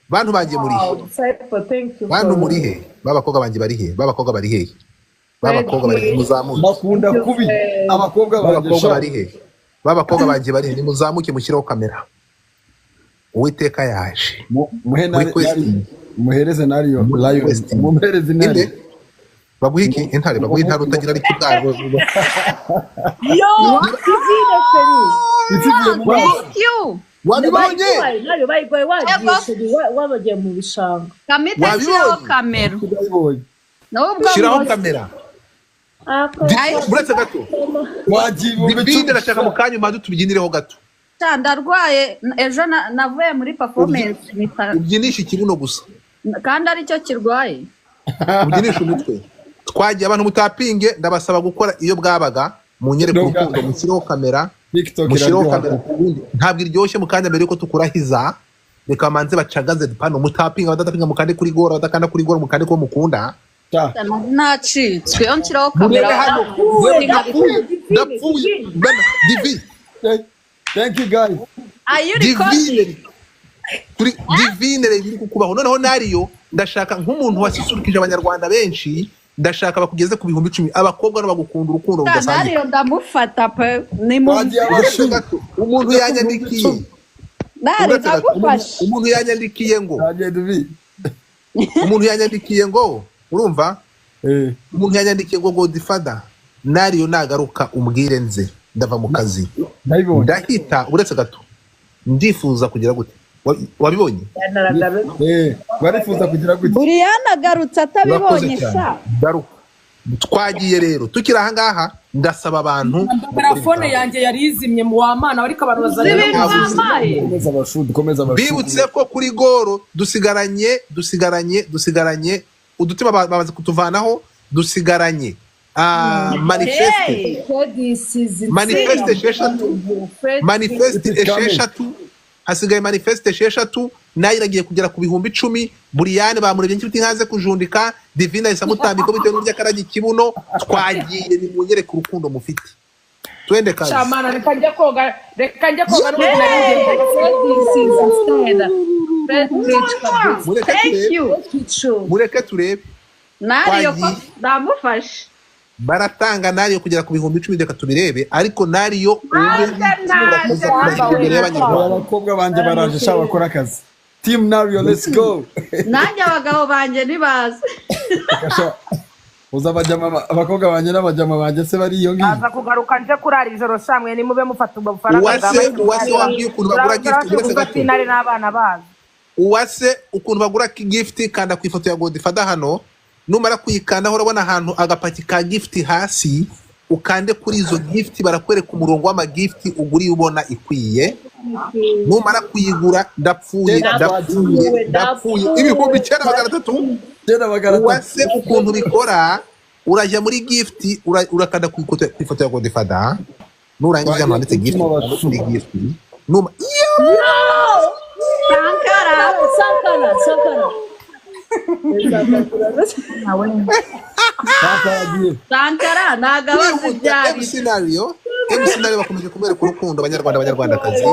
S2: Bantu banjye, muri he?
S8: Wow, Cypher, thank you.
S2: Bantu muri he? B'abakobwa banjye bari he? B'abakobwa bari he? B'abakobwa bari he? Muzamuke.
S6: Bakunda kubi abakobwa banjye.
S2: B'abakobwa
S6: Sha.
S2: bari he? B'abakobwa banjye bari he? Nimuzamuke, mushyireho kamera. Uwiteka yaje.
S6: Muhe
S2: Muri
S6: nari muhereze nariyo lion.
S2: Questing.
S6: Mumuhereze intare.
S2: Inde? Baguha iki? Intare? Baguha intare utagira ariko ubwago.
S8: Yo, Divine chérie.
S6: Itsigiye mu maso.
S5: Thank you.
S2: Wabibonye?
S8: Bayiguhaye, nayo bayiguhaye wagiye
S5: Yego.
S8: chérie, wabagiye mu bishanga.
S5: Kamite,
S2: Wabibonye?
S5: shyiraho kamera.
S6: Ndabibonye.
S5: Nubwo
S2: Shyiraho
S5: muzi.
S2: kamera.
S8: Ako-
S2: Uretse gato.
S6: Wagiye ibihumbi
S2: Divine,
S6: icumi.
S2: arashaka mu kanya umanze tubyinireho gato.
S5: Sha, ndarwaye. Ejo navuye muri performance
S2: Ubyinishe ikibuno gusa.
S5: Kandi aricyo kirwaye.
S2: Ubyinishe umutwe. Twagiye. Abantu mutapinge, ndabasaba gukora iyo bwabaga, munyereke urukundo, mushyireho kamera.
S6: TikTok
S2: Mushyireho
S6: iraryoha.
S2: kamera. Ubundi ntabwo iryoshye. Mu kanya mbere yuko tukurahiza, reka manze bacagaze pano. Mutapinga, abadatapinga mukande kuri gora, abadakanda kuri gora mukande ko mukunda.
S6: Sha.
S5: Nacitswe iyo nshyiraho
S2: Murebe
S5: kamera.
S2: hano. Ndapfuye, ndapfuye. Bana, Divi.
S6: Thank you guys.
S5: Are you recording?
S2: Divine, kuri Divine, reba iri kukubaho noneho. Nariyo, ndashaka nk'umuntu wasusurukije abanyarwanda benshi, ndashaka bakugeze ku 10,000. Abakobwa no bagukunda urukundo
S5: Sha,
S2: rudasanzwe.
S5: Nariyo ndamufata pe, ni mu
S6: Wagiye
S2: Uretse
S6: abashu.
S2: gato, umuntu yanyandikiye.
S5: Nari
S2: Uretse gato,
S5: ndagufashe.
S2: umuntu yanyandikiye ngo
S6: Wagiye Divi.
S2: umuntu yanyandikiye ngo, urumva?
S6: Eh.
S2: Umuntu yanyandikiye ngo: "Godfather, Nariyo nagaruka umbwire nze, ndava mu kazi."
S6: Ndabibonye.
S2: Ndahita, uretse gato, ndifuza kugira gute? Wabibonye?
S6: Eh, barifuza kugira gute?
S5: Buriyana agarutse
S2: Urakoze
S5: atabibonye
S2: cyane.
S5: sha.
S2: Garuka. Twagiye rero, tukiri ahangaha, ndasaba abantu
S3: Telefone yanjye yari izimye mu wamana, ariko abantu
S5: Uzi ibintu
S3: bazanye.
S5: wampaye.
S6: Dukomeze abashu, dukomeze abashu.
S2: Bibutse ko kuri goro dusigaranye udutima bamaze kutuvanaho, dusigaranye manifeste.
S5: Hey.
S2: Manifeste esheshatu, manifeste
S6: It is coming.
S2: esheshatu. Hasigaye manifeste esheshatu, nayo iragiye kugera ku 10,000. Buriyane bamurebye nk'inshuti nkaze kujundika. Divine ahise amutambika bitewe n'uburyo akaraga ikibuno. Twagiye, nimunyereke urukundo mufite, twende kazi.
S3: Shamana, reka njye koga, reka njye koga n'ubundi nari ngiye koga.
S2: Mureke
S5: Thank
S2: turebe.
S5: you.
S2: Mureke turebe.
S5: Nariyo ko
S2: Twagiye.
S5: ndamufashe.
S2: Baratanga Nariyo kugera ku 10,000, reka tubirebe. Ariko Nariyo ube
S5: Naje, naje.
S2: imbere y'abanyarwanda.
S6: Abakobwa banjye baraje sha, bakora akazi. Team Nario, let's go.
S5: Nanjye abagabo banjye ntibazi.
S6: Kasha. Uza abajama, abakobwa banjye n'abajama banjye se bari iyo ngiyo.
S3: Aza kugaruka nje kurara ijoro shamwe, nimube mufata ubwo bufaranga.
S2: Uwase wambwiye ukuntu bagura gift, uretse gato.
S3: Intare n'abana bazo.
S2: Uwase, ukuntu bagura gift, kanda ku ifoto ya Godfather hano. Numara kuyikandaho, urabona ahantu agapaki ka gift hasi, ukande kuri izo gift, barakwereka umurongo w'amagift, ugura iyo ubona ikwiye. Numara kuyigura, ndapfuye, ndapfuye, ndapfuye, 9800.
S6: 9800.
S2: Uwase, ukuntu bikora, urajya muri gift, urakanda ku ifoto ya Godfather, nurangiza ahantu handitse gift, ukande kuri gift. Numa
S5: Sankara.
S8: Sankara, Sankara.
S6: Sankara.
S5: Sankara ntabwo abazi ibyo ari
S2: M scenario, M scenario bakomeje kumwereka urukundo abanyarwanda, abanyarwandakazi.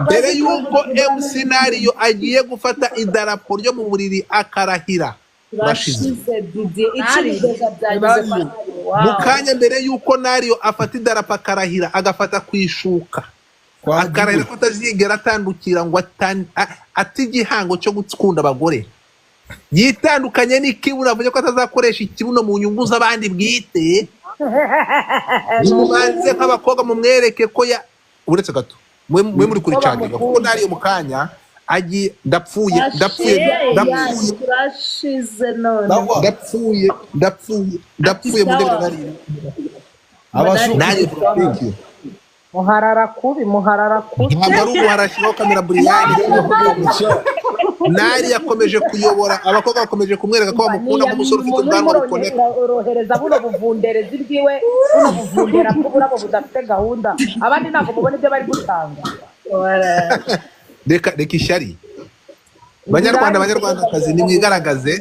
S2: Mbere y'uko M scenario agiye gufata idarapo ryo mu buriri akarahira, urashize.
S8: Turashize Didier, 10 deja byageze kwa Nario.
S2: Mu
S8: Wow.
S2: kanya mbere y'uko Nario afata idarapo akarahira, agafata ku ishuka, Akarahira ko atazigera atandukira ngo ate igihango cyo gukunda abagore, yitandukanye n'ikibuno, avuze ko atazakoresha ikibuno mu nyungu z'abandi bwite. Nimubanze nk'abakobwa mumwereke ko ya uretse gato mwe mwe muri kuricangira, kuko nariyo mu kanya agiye. Ndapfuye, ndapfuye, ndapfuye.
S8: Turashize none.
S2: Ndapfuye, ndapfuye, ndapfuye. Mundebere nariyo.
S6: Abashu-
S2: Nariyo, thank you.
S3: Muharara kubi, muharara kubi.
S2: Ntabwo ari uguharashyiraho kamera. Buriyani nari yakomeje kuyobora abakobwa, bakomeje kumwereka ko bamukunda nk'umusore ufite ubwanwa bukoneka.
S3: Urohereza buno buvunderezi bwiwe, buno buvundera bw'uburabo budafite gahunda. Abandi ntabwo mubona ibyo bari gutanga.
S2: Reka reka ishyari. Banyarwanda, banyarwandakazi, nimwigaragaze.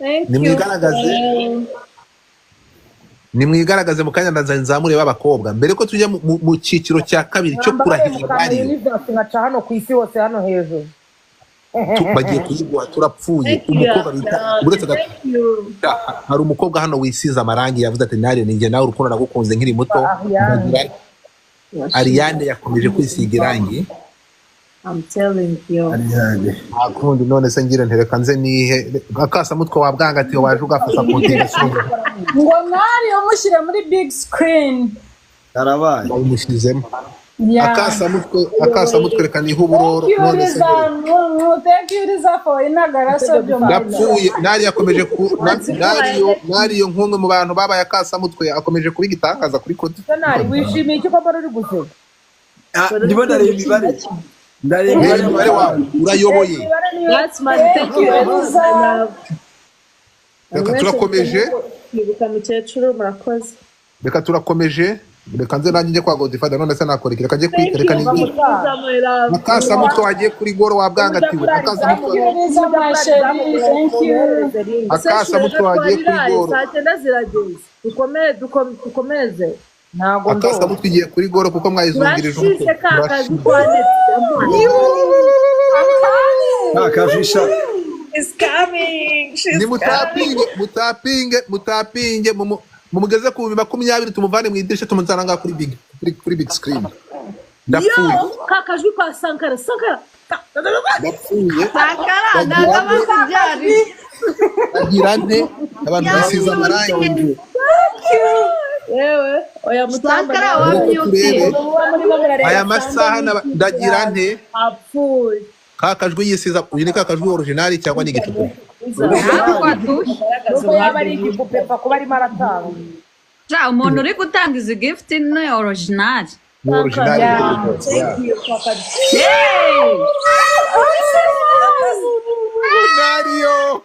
S8: Thank you.
S2: Nimwigaragaze. Nimwigaragaze mu kanya ndaza nzamure b'abakobwa mbere ko tujya mu cyiciro cya kabiri cyo kurahira
S3: Mwambare
S2: nariyo.
S3: Universe nkaca hano ku isi hose hano hejuru.
S2: Bagiye kuyiguha, turapfuye.
S8: Thank you.
S2: Umukobwa bita, uretse gato,
S8: Thank you.
S2: hari umukobwa hano wisize amarangi, yavuze ati: "Nariyo, ni njye nawe, urukundo nagukunze nkiri muto."
S3: Ariane.
S2: Ariane yakomeje kwisiga irangi.
S8: I'm telling you.
S6: Ariane.
S2: Nta kundi, none se ngira ntereka nze nihe akasamutwe wa bwangatiwe waje ugafata kuntinda.
S9: Ngo mwari umushyire muri big screen.
S4: Karabaye.
S2: Babimushyizemo.
S9: Yeah.
S2: Akasamutwe, akasamutwe, reka nihe uburoro.
S9: Thank you,
S2: None se
S9: Liza. Thank you, Liza, for inagaraso byo.
S2: Ndapfuye. Nari yakomeje ku nariyo, nariyo nk'umwe mu bantu babaye akasamutwe, akomeje kuba igitangaza kuri koti.
S3: Nari wishimiye icyo papa uri guseka?
S4: Ah, ndimo ndareba imibare, ndareba
S2: Reba umubare wawe, urayoboye.
S8: That's my thank you,
S9: Liza.
S8: my love.
S2: Reka turakomeje.
S8: Kwibuka mukecuru, murakoze.
S2: Reka turakomeje, reka nze nanjye njye kwa Godfather. None se nakora iki? Reka njye kuri,
S8: Thank
S2: reka
S8: you,
S2: nigire.
S8: Liza, my love.
S2: Akasamutwe wagiye kuri goro wa bwangatiwe, akasamutwe.
S9: Thank you, Liza, my chérie. Thank you.
S2: Akasamutwe wagiye kuri goro.
S8: Saa cyenda zirageze, dukomeze, dukomeze.
S3: Ntabwo ndumva.
S2: Akasamutwe igiye kuri goro kuko mwayizungirije umutwe.
S8: Turashize ka kazi
S2: Turashize.
S8: twanditse.
S4: Kakajisha.
S8: Is coming. She's
S2: Ni mutapinge, mutapinge, mutapinge, mumugeze ku 20,000, tumuvane mu idirishya, tumuzana ngaha kuri big screen. Ndapfuye.
S8: Yo, ka kajwi kwa Sankara, Sankara.
S2: Ndapfuye.
S5: Sankara ntabwo aba azi ibyo ari.
S2: Bagira nte abantu basize amarangi?
S8: Yewe, oya mutamba.
S5: Sankara wa
S2: Reka
S5: myuti.
S2: turebe aya masaha ndagira nte?
S8: Apfuye.
S2: Ka kajwi yisiza, uyu ni ka kajwi original cyangwa ni igicuku?
S5: Ntabwo atuye.
S3: Nubwo yaba ari igipupe, pfa kuba arimo aratanga.
S5: Ja, umuntu uri gutanga izi gift ni original.
S2: Ni original.
S8: Thank you, Papa.
S5: Yay!
S2: Nario.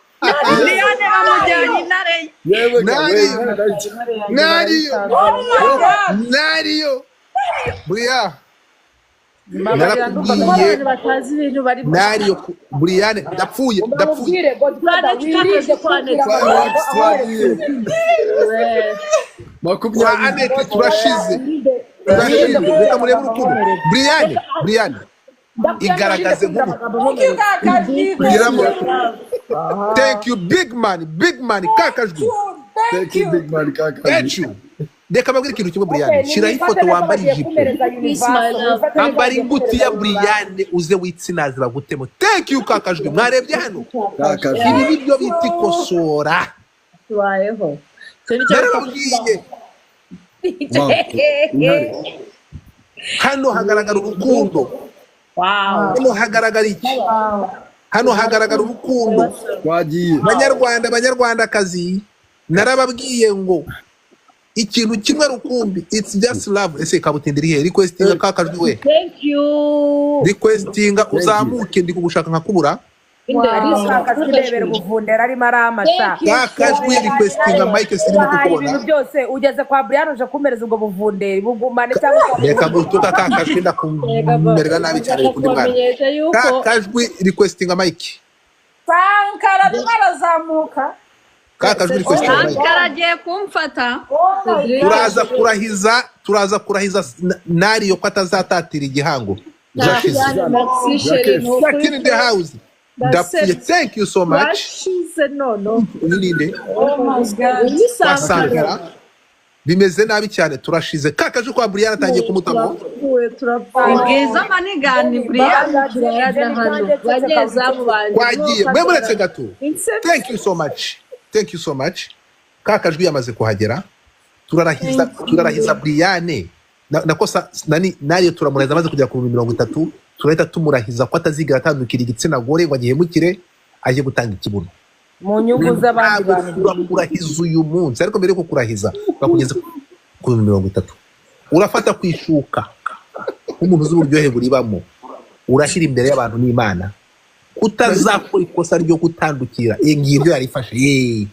S5: Liyane bamujyanye intare ye.
S6: Yewe ga, we,
S2: Nario.
S6: Nario.
S2: Nario. Nario buriya narakubwiye.
S8: Abantu batazi ibintu bari
S2: Nario buriyane, ndapfuye, ndapfuye.
S3: Mubwire Godfather wirinde kubwira amagambo
S6: Twagiye.
S2: Kwa
S6: 20.
S2: Anete, turashize, turashize. Reka murebe urukundo. Buriyane, buriyane, igaragaze nk'ubu.
S9: Thank you, Kakajwi.
S2: Kugeramo. Thank you, big man, big man kakajwi.
S9: Thank
S6: Thank you,
S9: you.
S6: big man kakajwi.
S2: Thank you. Reka mbabwire ikintu kimwe. Buriyane, shyiraho ifoto, wambara ijipo, ambara ingutiya. Buriyane, uze witsinazi bagutemo. Thank you, kakajwi. Mwarebye hano?
S6: Kakajwi.
S2: Ibi nibyo bita ikosora.
S8: Tubayeho. Icyo ni cyo.
S2: Narababwiye.
S6: Wow. Intare.
S2: Hano hagaragara urukundo.
S8: Wow.
S2: Hano hagaragara iki? Hano hagaragara urukundo.
S6: Twagiye.
S2: Banyarwanda, banyarwandakazi, narababwiye ngo ikintu kimwe rukumbi, it's just love. Ese kabutindi iri he? Requestinga kakajwi we.
S8: Thank you.
S2: Requestinga uzamuke, ndi kugushaka nkakubura.
S3: Arishaka kurebera ubuvundera arimo aramasa.
S2: Kakajwi, requestinga mike, sirimo
S3: Wahaye
S2: kukubona.
S3: ibintu byose, ugeze kwa Brian uje kumereza ubwo buvunderi, bugumane cyangwa
S2: Reka gutuka kakajwi, ndakumerera nabi cyane kundi mwana.
S8: Kubamenyesha yuko
S2: Kakajwi, requestinga mike.
S9: Sankara arimo arazamuka.
S2: Kakajwi, requestinga mike.
S5: Sankara agiye kumfata.
S9: Oh my God.
S2: Turaza kurahiza, turaza kurahiza nariyo ko atazatatira igihango. Turashize.
S8: Merci chérie, ni ukuri.
S2: Jack in the house. Ndapfuye, thank you so much.
S8: Turashize noneho.
S2: Uyu ninde?
S9: Oh my God.
S8: Uyu ni
S2: Kwa
S8: Sankara.
S2: Sankara. Bimeze nabi cyane, turashize. Kakaje kwa Brian atangiye kumutamo.
S8: Turapfuye.
S5: Bwiza manigani Brian.
S8: Banyezamu banjye.
S2: Wagiye mwe muretse gato. Thank you so much, thank you so much. Kakajwi yamaze kuhagera. Turarahiza, turarahiza Brian nakosa nani nayo turamurahiza amaze kugera ku 30,000. Turahita tumurahiza ko atazigera atandukira igitsina gore ngo agihemukire aje gutanga ikibuno
S3: mu nyungu z'abandi bantu.
S2: Turamurahiza uyu munsi, ariko mbere yo kukurahiza bakugeze ku 30,000 urafata ku ishuka nk'umuntu uzi uburyohe buribamo, urashyira imbere y'abantu n'Imana kutazakora ikosa ryo gutandukira. Iyi ngibyo yarifashe. Yeee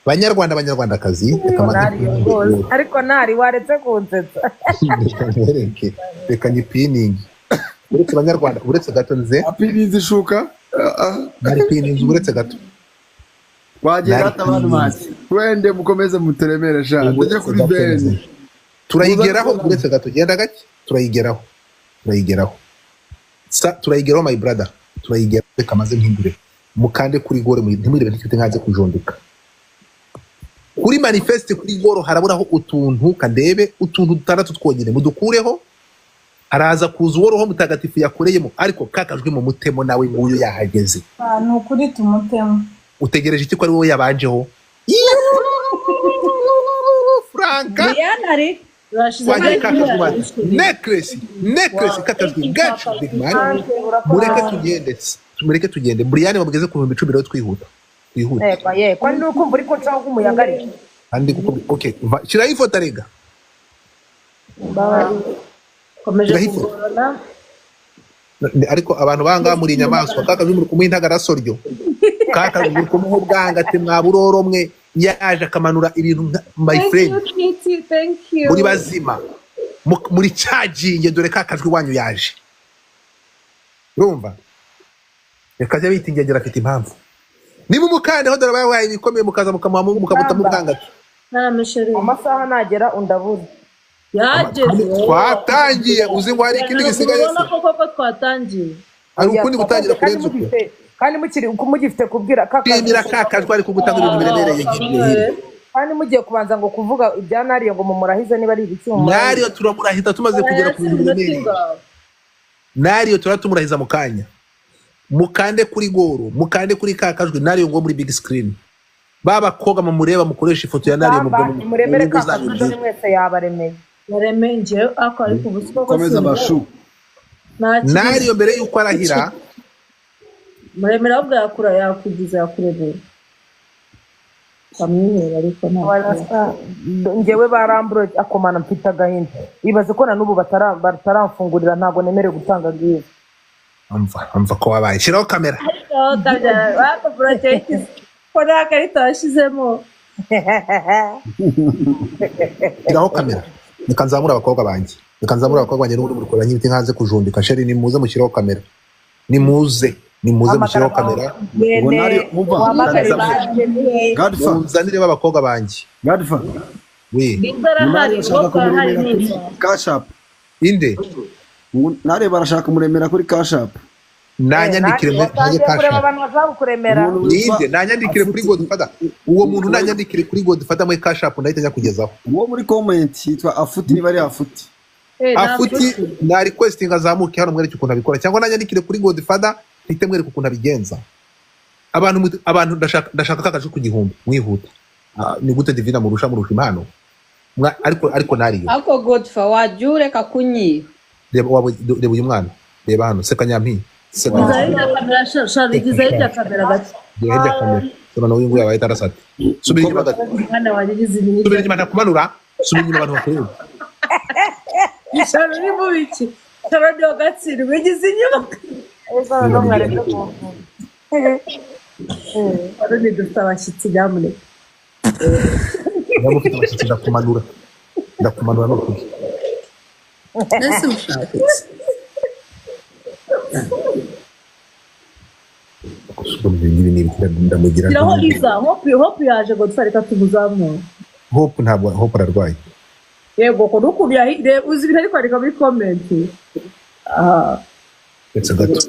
S2: Banyarwanda, Banyarwandakazi, reka
S3: rwose ariko ntari waretse kunsetsa.
S2: Reka nkwereke, reka nyipiningi. Uretse Banyarwanda, uretse gato nze
S6: apininze ishuka.
S2: Nari pininze, uretse gato.
S6: Wagiye
S2: Nari
S6: rata abantu
S2: pininze.
S6: Wende mukomeze muturemere sha. Tujye kuri
S2: gato
S6: Ben.
S2: nze. Turayigeraho, uretse gato, genda gake, turayigeraho, turayigeraho. Sa turayigeraho my brother, turayigeraho. Reka maze mpindure. Mukande kuri gore, ntimwirebe ntifite nkanze kujondeka. Kuri manifeste kuri goro haraburaho utuntu kandebe, utuntu dutandatu twonyine mudukureho. Haraza kuza uwo Roho Mutagatifu yakoreyemo, ariko kakajwi mu mutemo nawe nguyu yahageze.
S9: Ni ukuri tumutemo.
S2: Utegereje iki ko ari wowe yabanjeho? Franka
S5: Brian ari.
S2: Wagiye kakajwi bati necklace, necklace kakajwi gacu big man. Mureke tugende, mureke tugende. Brian wabugeze ku 10,000 rero twihuta. Twihuta.
S3: Yego yego, ni ukumva uri kuncaho nk'umuyaga ariko.
S2: Andi kuko okay, shiraho ifoto arega.
S8: Komeje
S2: Shiraho ifoto.
S8: kugorana.
S2: Ariko abantu banga muri inyamaswa kakajwi muri kumuha intagarasoryo. Kakajwi muri kumuha ubwanga ati mwaburoro mwe yaje akamanura ibintu my
S8: Thank
S2: friend.
S8: you Kitty, thank you.
S2: Muri bazima. Muri caginge dore kakajwi wanyu yaje. Urumva? Reka ajya bitingegera afite impamvu. Niba umukandeho dore babaye ibikomeye mukaza mukamuha mukamuta mubwanga.
S3: Amasaha nagera undabura.
S8: Yageze.
S2: Twatangiye uzi ngo hari ikindi gisigaye se?
S8: Ubona ko koko twatangiye.
S2: Hari ukundi gutangira kurenza uko.
S3: Kandi mukiri mugifite kubwira kakajwi.
S2: Shimira kakajwi ari kugutanga ibintu biremereye nk'ibyo.
S3: Kandi mugiye kubanza ngo kuvuga ibya Nariyo ngo mumurahize niba ari ibiki mumurahize.
S2: Nariyo turamurahita tumaze kugera ku bintu biremereye. Nariyo turatumurahiza mu kanya. Mukande kuri goro, mukande kuri kakajwi Nariyo ngo muri big screen. Baba koga mumureba mukoresha ifoto ya Nariyo
S3: Mugamba muremere kakajwi dore mwese yabaremeye.
S8: Yaremeye njyewe ako ariko ubu siko
S6: Komeza bashu.
S2: Nariyo mbere yuko arahira
S8: Muremera ahubwo yakura yakugiza yakuremeye. Kamwihera ariko nta.
S3: Njyewe baramburo akomana mfite agahinda. Ibaze ko na n'ubu bataramfungurira ntago nemerewe gutanga gift.
S2: Amva ko wabaye. Shiraho kamera.
S8: Ko nta karita washyizemo.
S2: Shiraho kamera. Reka nzamure abakobwa banjye. Reka nzamure abakobwa banjye n'ubundi muri kureba nyibiti nkanze kujumbika. Sheri nimuze mushireho kamera. Nimuze, nimuze mushireho kamera. Munzanire b'abakobwa banjye.
S6: Godfather.
S2: We.
S8: Arahari,
S6: Barashaka
S8: arahari
S6: kumuremera kuri
S8: neza.
S6: Cash App.
S2: Inde?
S6: Nare barashaka kumuremera kuri Cash App.
S2: Nanyandikire mwe Cash App.
S3: Abantu bashaka kukuremera.
S2: Ninde? Nanyandikire kuri Godfather. Uwo muntu nanyandikire kuri Godfather mwe Cash App ndahita nyakugezaho.
S6: Uwo muri comment yitwa Afuti niba ari Afuti.
S2: Afuti na requesting azamuke hano mwereke ukuntu abikora cyangwa nanyandikire kuri Godfather mpite mwereke ukuntu abigenza. Abantu ndashaka kakaje ku 1000 mwihuta. Ni gute Divina murusha impano? Ariko nariyo.
S5: Ako Godfa wajya ureka kunyiba.
S2: Reba uyu mwana. Reba hano seka nyampi. Seka.
S8: Igizaho kamera shari igizaho ibya kamera gake.
S2: Igizaho ibya kamera. Sema nawe nguyu yabaye tarasati. Subira inyuma gato.
S8: Mwana wanjye ugize ibintu.
S2: Subira inyuma ntakumanura. Subira inyuma abantu bakureba.
S8: Shari uri mu biki? Shari ni wagatsindwa ugize inyuma. Shari dufite abashyitsi nyamuneka.
S2: Niba ufite abashyitsi ndakumanura. Ndakumanura no kurya.
S10: Ese ushaka iki?
S2: Ndamugira.
S8: Shyiraho Liza, Hope yaje Godfa reka tumuzamure.
S2: Hope ntabwo Hope ararwaye.
S8: Yego ko n'ukuntu yahide uzi ibintu ari kwandika muri comment.
S2: Uretse gato.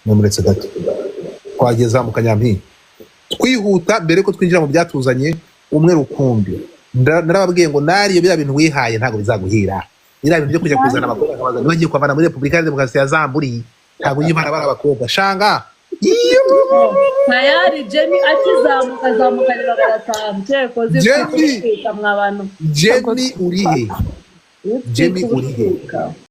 S2: Muretse gato. Twageza mu Kanyampinga. Twihuta mbere ko twinjira mu byatuzanye umwe rukumbi. Narababwiye ngo nariyo biriya bintu wihaye ntabwo bizaguhira. Biriya bintu byo kujya kuzana abakobwa akabazana bagiye kubavana muri Repubulika ya Demokarasi ya Zamburi, ntabwo ujya uvana bari abakobwa shanga.
S8: Tayari Jemmy akizamuka azamukanye 500 cyekoze.
S2: Jemmy!
S8: Mwa bantu.
S2: Jemmy urihe? Jemmy urihe?